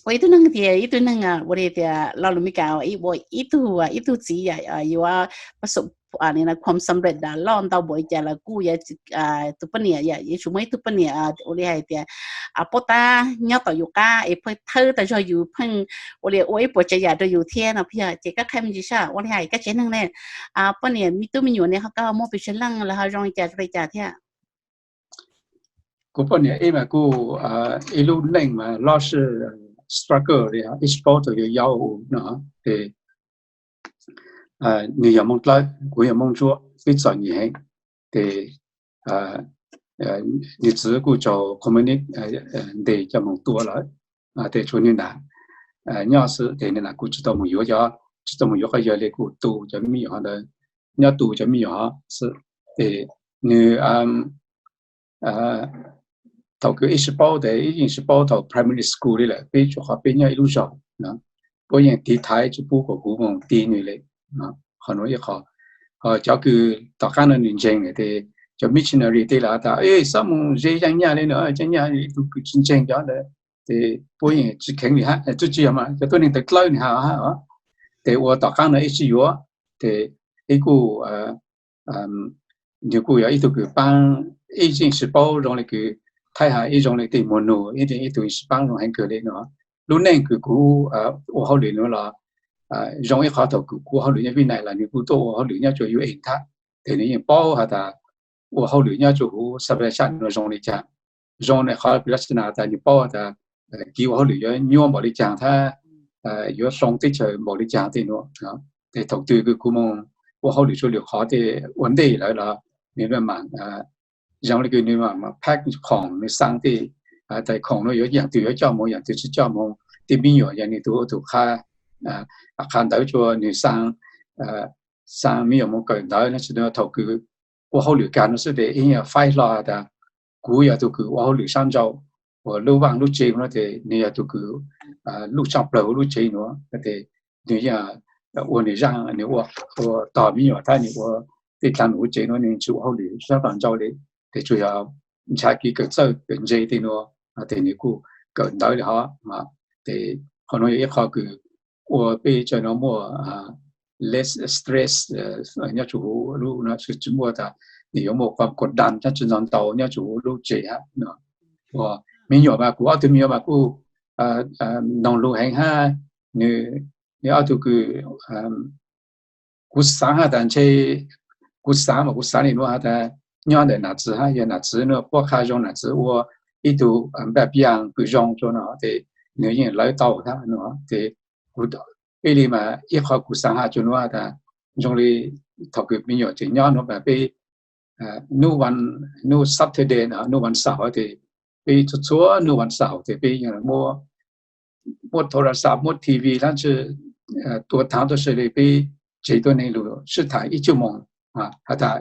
ua ib tug neeg tias ib tug neeg ua li tias lo lus Meskas ua ib tug, ib tug txiv yam yuav pab xum, khuam xam lej loj ntau npaum li cas los kuj yuav, tus poj niam yam yuav tsum muaj ib tug poj niam ua li hais tias paub tab nyob tom yus qab es pheej thawb tag zog yus, pheej ua li ua ib puas tsav yam rau yus thiab no. Ces koj qhia me ntsis saib ua li hais koj tsev neeg ne, poj niam me tub me nyuam ne ho koj ho muaj pes tsawg leej los ho zoo li cas li cas thiab? Kuv poj niam ib mas kuj ib lub neej mas loj si struggle li, ib tsis paub thaum yuav yau no. Ces nws yog Moob Dlawb, kuv yog Moob Ntsuab, peb txom nyem heev. Ces nws txiv kuj raug communist ntes coj moog tua lawm. Ces tshuav nws nam nyob xwb, ces nws nam kuj tsis tau moog yuav cov, tsis tau moog yuav qhov yawg li, kuj tu cov me nyuam ntawd, nyob tu cov me nyuam xwb. Ces nws thaum kws ib tsis paub tes ib yeej tsis paub thaum primary school li lawm, peb tsuas qhov peb nyob ib lub zog no, puab yeej tiv thaiv tsis pub kom kuv moog tig nws li. Qhov nuav ib qho. Ho cov kws tom qaab no nws ntseeg tes cov missionary tej los tas xob moog ze Yeej Nyaj li no, Yeej Nyaj ib tug kws tsis ntseeg cov ntawd. Ces puab yeej tsis kheev li hab, tub tsi yog mas cov tuab neeg tawv dlawb nws has hab. Ces ua tom qaab no ib tsis yuav, ces ib kuj nws kuj yog ib tug kws paab, ib yeej tsis paub zoo li kws thaib has, ib zoo li tej muag nug, ib tug tsis paub zoo heev kawg li no. Lub neej kws kuv ua hauj lwm nuav los zoo ib qho thaum kws kuv ua hauj lwm nyob Vib Nais los nws kuj tuaj ua hauj lwm nyob rua U N thab, ces nws yeej paub has tas ua hauj lwm nyob rua huv Xas Vas Xaj nuav zoo li cas. Zoo na qhov kws lab xab nas tas nws paub has tas kev ua hauj lwm yuav nyuaj npaum li cas thab yuav hloov teb chaws npaum li cas tej nuav. Ces thaum twg kws kuv moog ua hauj lwm rua lwm qhov tej ua ntej lawm los nws mam, zoo li kws nws mam pack khoom nws xaa tej, tais khoom no yuav yaam twg yuav coj moog yaam twg tsi coj moog, tej me nyuam yog nws tug ua tug qha, qha ntawv rua nws xaa, xaa me nyuam moog kawm ntawv no tsi thaum kws ua hauj lwm kag no xwb tes ib nyuag faib hlo has tas kuv yog tug kws ua hauj lwm sab nrau, uas lub vaaj lub tsev no tes nws yog tug kws luj tshaaj plawg huv lub tsev nuav tes nws yeej ua nws zaaj, nws ua tog me nyuam thab nws ua tej dlaag num huv tsev nuav nws tsi ua hauj lwm sab nrau li, tes tsuas yog ntshaw kev kawm txawj kawm ntse tej nuav tes nws kuj kawm ntawv li hov. Tes qhov nuav yog ib qho kws ua peb cov nuav muaj less stress nyob rua huv lub nuav, tsi muaj tas nws yuav muaj kua dam tab tsi ntau ntau nyob rua huv lub tsev hab. Ua me nyuam mas kuv ob tug me nyuam mas kuj noog lug heev hab, nws ob tug kws kuv xaav has tas ntshe, kuv xaav mas kuv xaav le nuav has tas nyob ntawm nam txwv hab, yog nam txwv nuav puab qha zoo nam txwv ua ib tug npaj piaam kws zoo rua no tes nws yeej lawv tau hab no tes kuv, peb le mas ib qho kuv xaav has rua nuav tas zoo li thaum kws me nyuam tseem nyob nuav mas peb nub, nub Saturday no nub vas xaum tes peb txhua txhua nub vas xaum tes peb yeej muab, muab tho ra xav muab T V lab tsi tua thaam tuab si le peb tseg tuab neeg lug sib thaam ib cuj moog has tas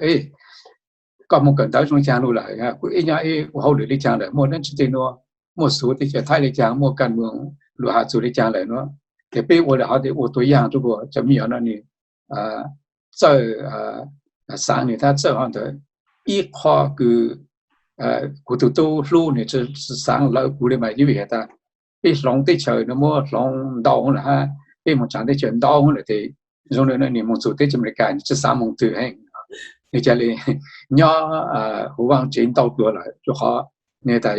koj moog kawm ntawv zoo caag lug lawm, kuv ib nyob ib ua hauj lwm le caag lawm, muaj dlaab tsi tej nuav, muaj xuv teb chaws Thaib le caag, muaj kaj moog lug has txug le caag lawm nuav, tes peb ua le hov tes ua tua yaaj rua kuas cov me nyuam no nws txawj xaav nws thab txawj hov ntawd. Ib qho kws kuv tug tub hlub nws tsi xaav lawv kuv le mas yeej vim has tas peb hloov teb chaws no muab hloov ntau lawm hab, peb moog tsaav teb chaws ntau lawm tes zoo le no nws moog txug teb chaws Amelikas nws tsi xaav moog twg heev, nws ca le nyob huv vaaj tsev ntau dlua lawm rua qhov nws tas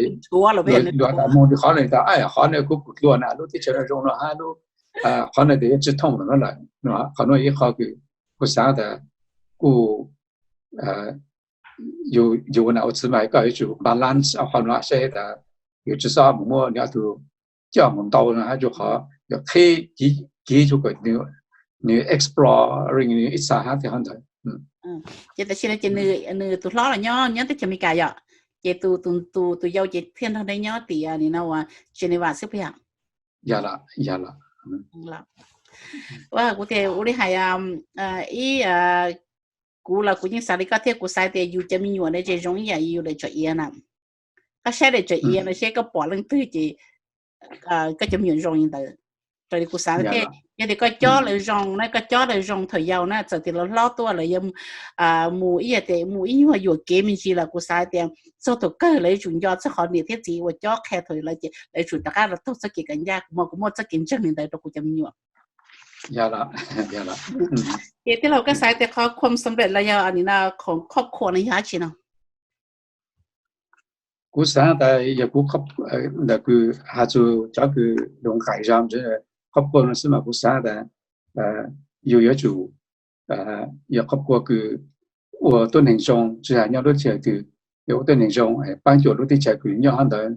luag tas moog rua qhov le tas qhov no kuv kuv dlua na lub teb chaws no zoo no hab lub, qhov no tes yuav tsi thooj lawm no lawm. Qhov nuav ib qho kws kuv xaav tas kuj yug ua nam ua txiv mas koj yuav tsum balance qhov nuav saib tas yus tsi xob moog muab nws ob tug coj moog ntau no hab rua qhov yuav qheb kev rua kom nws exploring nws ib txha hab tej hov ntawd. Ces tam sim no ces nws tus hlob los nyob nyob teb chaws Amelikas yom, ces tus tus tus yau ces thiaj nrog neb nyob tim nim no uas Geneva xwb puas yog? Yog lawm, yog lawm. Kuv tias ua li hais ib, kuv los kuv yeej xav li koj thiab, kuv xav tias yus cov me nyuam ne ces zoo ib yam yus daim tsom iav na. Koj saib daim tsom iav no seb koj pom leej twg ces koj cov me nyuam zoo li ntawd. Raws li kuv xav thiab, yog tias koj cob lawv zoo na, koj cob lawv zoo thaum yau na, txawm tias lawv hlob tuaj lawv yuav mus ib yam tias mus ib nyuag yuam kev me ntsis lawm kuv xav tias txog thaum kawg lawv yuav tsum nco txog qhov niam thiab txiv uas cob qhia thaum lawv ces lawv tsum rov qab los taug txoj kev kav ncaj. Kuv mas kuv muaj txoj kev ntseeg li ntawd rau kuv cov me nyuam. Ces tij laug koj xav tias qhov khuam xam lej los yog nim no khoom khob khua no yog dab tsi no? Kuv xav tas yog kuv, ntawm kws has txug cov kws lug nqaim zog khob khua no xwb mas kuv xav tas yus yuav tsum yog khob khua kws ua tuab neeg zoo, tsi has nyob lub teb chaws twg, yog ua tuab neeg zoo paab cuam lub teb chaws kws nyob hov ntawd.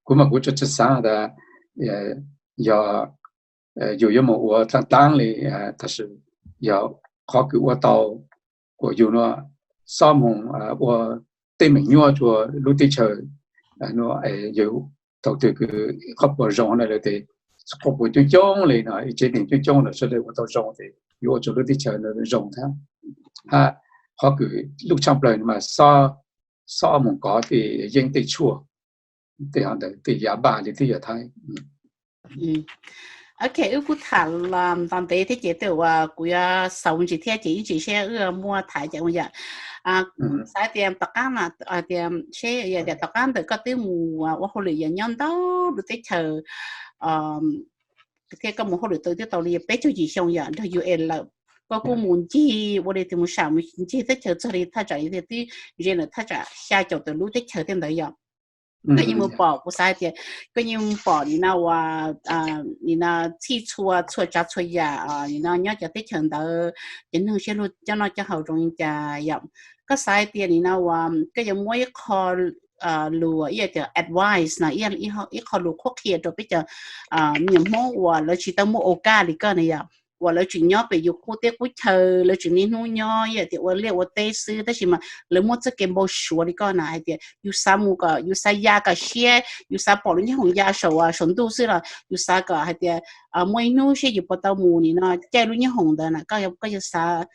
Kuv mas kuv tsi tsi xav tas yog yus yuav mus ua taab taab li, tab sis yog qhov kws ua tau kuas yus nuav xob moog ua teeb meem nyuaj rua lub teb chaws, yus thaum twg kws khob khua zoo na lawm tes, khob khua coob coob li no, ib tsev neeg coob coob lawm sawv daws ua tau zoo tes yuav ua rua lub teb chaws no zoo thab. Hab qhov kws luj tshaaj plawg mas xob, xob moog kov tej yeeb tej tshuaj, tej hov ntawd tej yam npaj li teb chaws Thaib. Ok, wb kuj tham los ntev thiab ces tej uas kuv yuav xaus ntsis thiab ces ib ntsis seb wb muaj tham cas ua yam. Xav tias tom qaab, tias seb yog tias tom qaab ntawm koj twb mus ua hauj lwm yog nyob ntau lub teb chaws thiab koj mus hauj lwm tau twb tau li peb caug yim xyoo yom nrog U N lawm. Koj kuj mus ncig ua li tias mus sam mus ncig teb chaws txog li thaj tsam li tias twb ze lawm thaj tsam xya caum tawm lub teb chaws tej ntawd yom. Koj yeej mus pom, kuv xav hais tias koj yeej mus pom nim no uas nim no txhij txhua txhua tsav txhua yam nim no nyob cov teb chaws ntawd, cov neeg siab lug coj noj coj haus zoo li cas yom. Koj xav hais tias nim no uas koj yuav muab ib qho lus ib yam tias advice no, ib qho lus qhuab qhia rau peb cov me nyuam Hmoob uas lawv tsis tau muaj o kaj li koj na yom, uas lawv tseem nyob pem yus qub teb qub chaw, lawv tseem niaj hnub nyob ib yam tias ua liaj ua teb xwb, tab sis mas lawv muaj txoj kev npau suav li koj na hais tias yus xav mus kom yus xav ya kom siab, yus xav pom lub nyob hoom ya saum saum ntuj xwb los yus xav kom hais tias muaj ib hnub seb yus puas tau mus nim no caij lub nyob hoom ntawd na, koj xav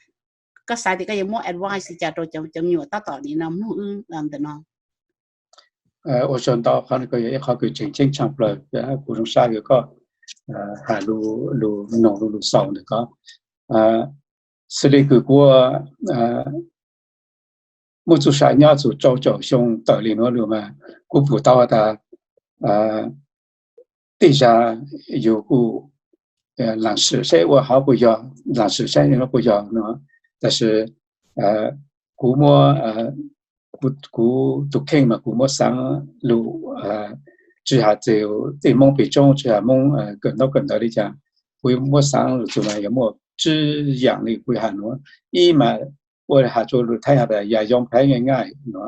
tias koj yuav muab advice li cas rau cov me nyuam tab tom nim no mloog wb ntawm no? Ua tsaug ntau, qhov no yog ib qho kws tseem ceeb tshaj plaws, kuv zoo sab kws koj has lus noog lus xaus ntawm ko. Xws li kws kuv muaj txuj sa nyob txug rau caum xyoo tawm li nuav lug mas kuv pum tau tas tej zag yus kuj laam sim saib ua hov puas yog, laam sim saib no puas yog no, tab sis kuv muab, kuv tus kheej mas kuv muab xaav lug tsi has txug tej Moob peg tsoob, tsi has Moob kawm ntaub kawm ntawv li cas, kuv muab xaav lug txug mas yog muaj tsib yaam li kuv has nuav. Ib mas ua has rua lus Thaib has tasอย่ายอมแพ้ง่ายๆ no,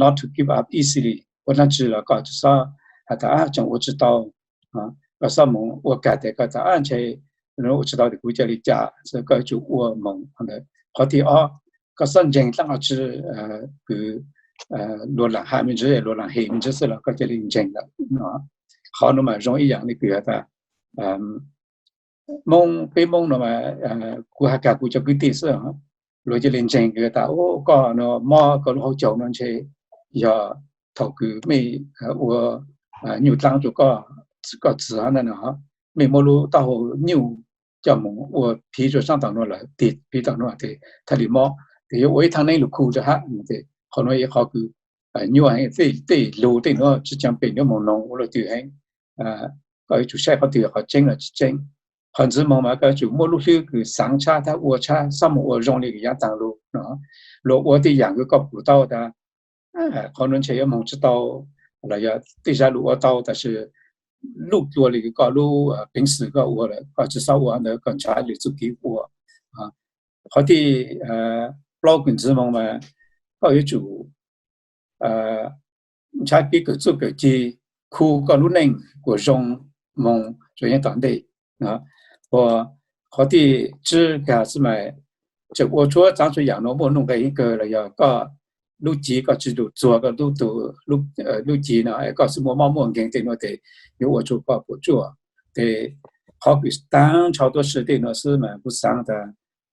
not to give up easily, ua dlaab tsi los koj tsi xob has tas tseem ua tsi tau, koj xob moog ua kag tes koj tas ntshe ua tsi tau tes kuv ca le ca, koj yuav tsum ua moog ntawd. Qhov thib ob, koj xob ntseeg dlaab tsi kws luag laam has me ntsis, luag laam hem me ntsis xwb los koj ca le ntseeg lawm no. Qhov nuav mas zoo ib yaam li kws has tas Moob, peb Moob no mas kuv has kag kuv cov kwv tij xwb, luag ca le ntseeg kws tas koj no mob koj lub hauv caug no ntshe yog thaum kws mej ua nyuj dlaab rua koj txiv ntawd no, mej muab lub taub hau nyuj coj moog ua phiv rua saab tom nuav lawm, tig phiv tom nuav tes thaj le mob, tes yuav ua ib thaaj neeb lug khu rua hab. Qhov nuav yog qhov kws nyuaj heev, tej lug tej nuav tsi caag pem yuav moog noog ua luaj twg heev. Koj yuav tsum saib qhov twg yog qhov tseeb los tsi tseeb. Qhov ntxiv moog mas koj yuav tsum muaj lub hlwb kws xaav tshab, thab ua tshab, xob moog ua zoo li kws yaav taag lug no. Luag ua tej yaam kws koj pum tau tas qhov nuav ntshe yuav moog tsi tau, los yog tej zag lug ua tau tab sis luj dlua li kws koj lub peev xwm koj ua lawm, koj tsi xob ua ntawd, koj nrhav lwm txuj kev ua. Qhov thib plaub kws ntxiv moog mas koj yuav tsum nrhav kev kawm txuj kawm ci, khu koj lub neej kuas zoo moog rua yav tom ntej. Qhov thib tsib kag xwb mas tseem ua txhua txhua yaam nuav muaj nuj nqe heev kawg, los yog koj lub civ koj tsi lug txuag koj lub tug, lub civ no koj xub muaj mob muaj nkeeg tej nuav tes yuav ua rua koj puam tsuaj. Tes qhov kws taag nrho tuab si tej nuav xwb mas kuv xaav tas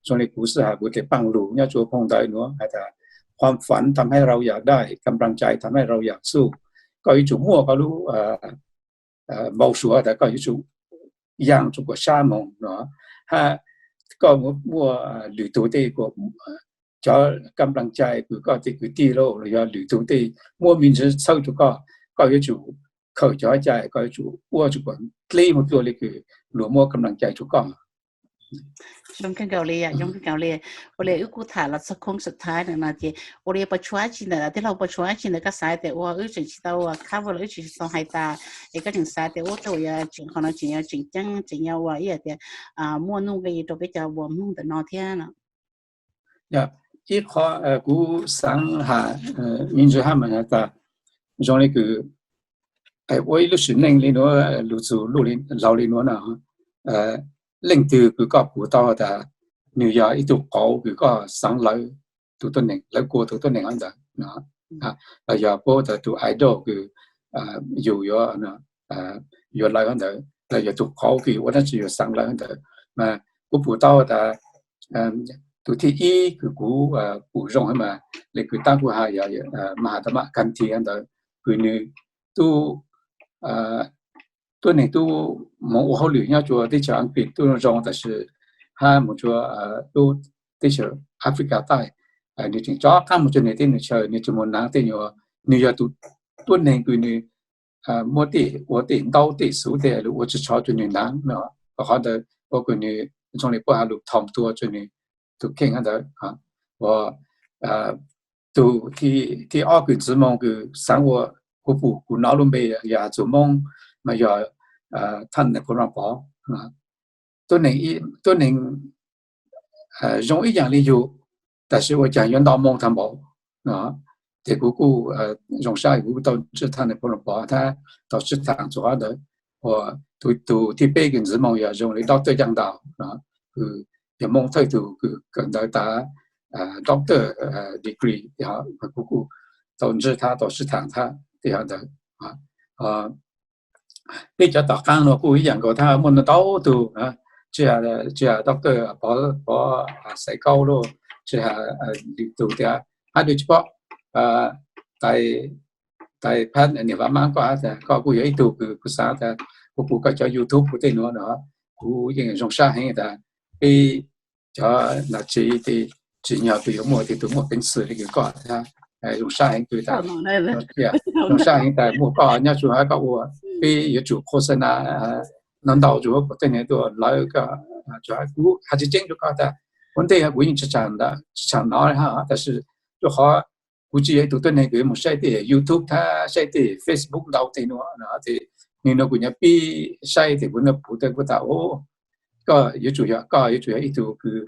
zoo li kuv xwb has kuv tes paaj lug nyob rua phoo ntawv nuav has tas ความฝันทำให้เราอยากได้ กำลังใจทำให้เราอยากสู้. Koj yuav tsum muaj koj lub npau suav tas koj yuav tsum yaa rua kuas sab moog no, hab koj muaj lwm tug tej kuas cov กำลังใจ kws koj tej kwv tij lauj los yog lwm tug tej muab me ntsis txhawb rua koj, koj yuav tsum khaws cov cai, koj yuav tsum ua rua kuas dleb moog dlua le kws luag muab กำลังใจ rua koj. Zoo kawg nkaus li, zoo kawg nkaus li. Ua li wb kuj tham los txog khoob xub thaiv no ces ua li puas tshuav dab tsi ntawm, tij laug puas tshuav dab tsi ntawm koj xav tias ua wb tseem tsis tau cover los wb tsis tau hais tas, es koj tseem xav tias ua tej uas yog tseem qhov no tseem yog tseem ceeb tseem yog ua ib yam tias muaj nuj nqe rau peb cov uas mloog ntawm no thiab no? Ib qho kuv xaav has me ntsis hab mas tas zoo li kws ua ib lub sim neej li nuav lug txug laug li nuav no, leej twg kws koj pum tau tas nwg yog ib tug qauv kws koj xaav lawv tug tuab neeg, lawv kua tug tuab neeg hov ntawd, los yog puab tas tug idol kws yug yuav, yuav lawv hov ntawd, los yog tug qauv kws ua dlaab tsi yug xaav lawv hov ntawd. Mas kuv pum tau tas tug thib ib kws kuv pum zoo mas le kws taab kuv has yog Mahatma Gandhi hov ntawd, kws nwg tub tuab neeg tub moog ua hauj lwm nyob rua teb chaws Askiv tub zoo zoo tab sis hab moog rua lub teb chaws Africa Taij, nwg tseem rov qaab moog rua nwg teb nwg chaw, nwg tseem moog naav tej nyuas, nwg yog tug tuab neeg kws nwg muab tej ua tej ntaub tej xuv tej lug ua tsi tsho rua nwg naav no, qhov ntawd ua kws nwg zoo le puab has lug thoom tua rua nwg tug kheej hov ntawd. Ua tug thib ob kws ntxiv moog kws xaav ua, kuv pum kuv nov lub npe yog txug Moob mas yog Thaj Nais Phoo Vaj Pov. Tuab neeg zoo ib yaam li yug, tab sis ua caag yuav nto moo taag npaum no. Ces kuv kuj zoo sab kuv kuj tau ntsib Thaj Nais Phoo Vaj Pov, hab tau sib thaam txug qhov ntawd. Ua tus, tus thib peb kws ntxiv moo yog zoo li doctor Yaj Ntau no, kws yog Moob thawj tug kws kawm ntawv tas doctor degree, kuv kuj tau ntsib thab tau sib tham thab tej yam ntawd. Peb cov tom qaab nuav kuj ib yaam nkaus thab, muaj ntau tug, tsis has doctor Pov, Pov Xaiv Kaub lauj, tsis has lwm tug thiab, hab dua tsis pom, Tais, Tais Phab Niam Vav Maab, koj has tas koj kuj yog ib tug kws kuv xaav tas kuv pum koj cov YouTube kuv tej nuav no, kuv yeej zoo sab heev tas peb cov nam tsev tsis nyog kws yuav muaj tej tug muaj peev xwm le kws koj thiab. Zoo sab heev kws tas, zoo sab heev tas muaj koj nyob tsuas hab koj ua, peb yuav tsum qhuas xav na ntau ntau tsuas huv kuv tej neeg tuaj lawv koj, kuv has tseeb tseeb rua koj tas ua ntej kuv yeej tsis tshua nov hab, tab sis rua qhov kuv tsis yog ib tug tuab neeg kws yuav moog saib tej YouTube thab saib tej Facebook ntau tej nuav no, nwg nua kuv nyuam pib saib tes kuv nua pum tej kuv tas, koj yuav tsum yog, koj yuav tsum yog ib tug kws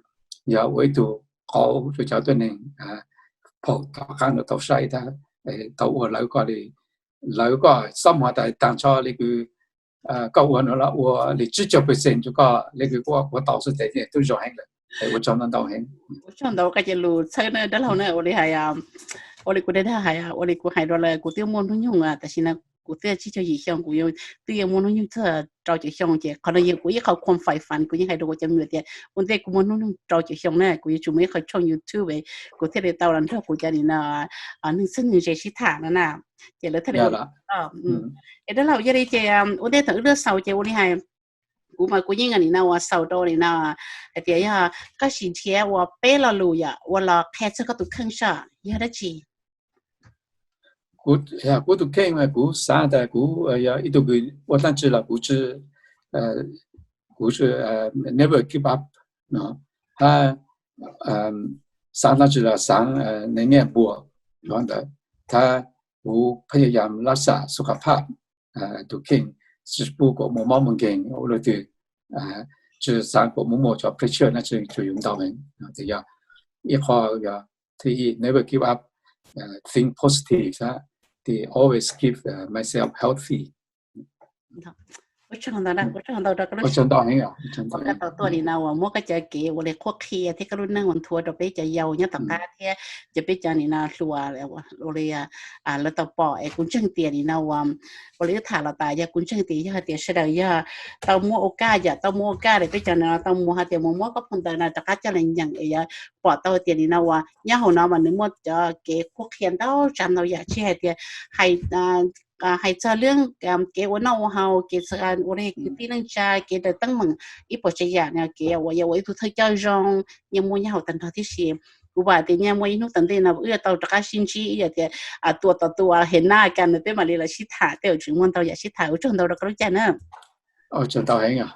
yog ua ib tug qauv rua cov tuab neeg phau tom qaab nuav tau saib thab, tau ua lawv koj li, lawv koj xob muag tas taag nrho le kws koj ua nuav los ua li tsib caug percent rua koj le kws koj ua tau xwb tes tub zoo heev lawm. Ua tsaug ntau ntau heev. Ua tsaug ntau koj cov lus txhawb na dab laug na, ua li hais, ua li kuv dag dag hais, ua li kuv hais rua lawv kuv twb muaj hnub nyoog, tam sim no kuv twb tsib caug yim xyoo, kuv twb yuav muaj hnub nyoog txog rau caum xyoo ces qhov no yog kuv ib qho khua fais fas, kuv yeej hais rua kuv cov me nyuam tias ua ntej kuv muaj hnub nyoog rau caum xyoo na kuv yuav tsum muaj ib qho tshooj YouTube, kuv thiaj li tau los nrog kuv cov nim no neeg txheej neeg ze sib tham no na, ces lawv thiaj li ua. Es dab laug yog li ces ua ntej thaum wb lub xaus ces ua li hais, kuv mas kuv yeej nim no ua xaus rau nim no hais tias yog koj sim nrhiav ua peb lo lus yom ua los qhia txog koj tus kheej saib yog dab tsi? Kuv tus kheej mas kuv xav tas kuv yog ib tug kws ua dlaab tsi los kuv tsi, kuv never give up no, hab xaav dlaab tsi los xaav neeg nyiaj npuas, hab kuv พยายามรักษาสุขภาพ tus kheej, tsi pub kuas muaj mob muaj nkeeg ua luaj twg, tsi xaav kuas muaj muaj cov pressure na, tsi tsuas yog ntau heev. Yog ib qho yog never give up, think positive, always keep myself healthy. Ua tsaug ntau rau koj lub sij hawm koj tau tuaj nim no uas muab koj cov kev ua li qhuab qhia thiab koj lub neej ua nthuav rau peb cov yau nyob tom qab thiab cov peb cov nim no hluas ua li lawv tau pom es kuv ntseeg tias nim no uas ua li wb tham los tas yog kuv ntseeg tias yog hais tias sawv daws yog tau muab ua kaj yom, tau muab ua kaj li peb cov no tau mus hais tias mus muab koj phau ntawv no rov qab coj los nyeem es yuav pom tau tias nim no uas nyob hauv no mas nws muaj cov kev qhuab qhia ntau tsav ntau yam, tsis hais tias hais txog lub kev ua noj ua haus, kev ua li kwv tij neej tsa, kev daws teeb meem, ib puas tsav yam no, kev uas yog ua ib tug thawj coj zoo, nyias muaj nyob hauv tag nrho tib si. Kuv vam tias nyias muaj ib hnub tom ntej no wb yuav tau rov qab sib ntsib, yog tias tua tom tua hem naj kas nws peb mam li los sib tham, tej zaum tseem muaj ntau yam sib tham. Ua tsaug ntau rau koj lub caij na. Ua tsaug ntau heev.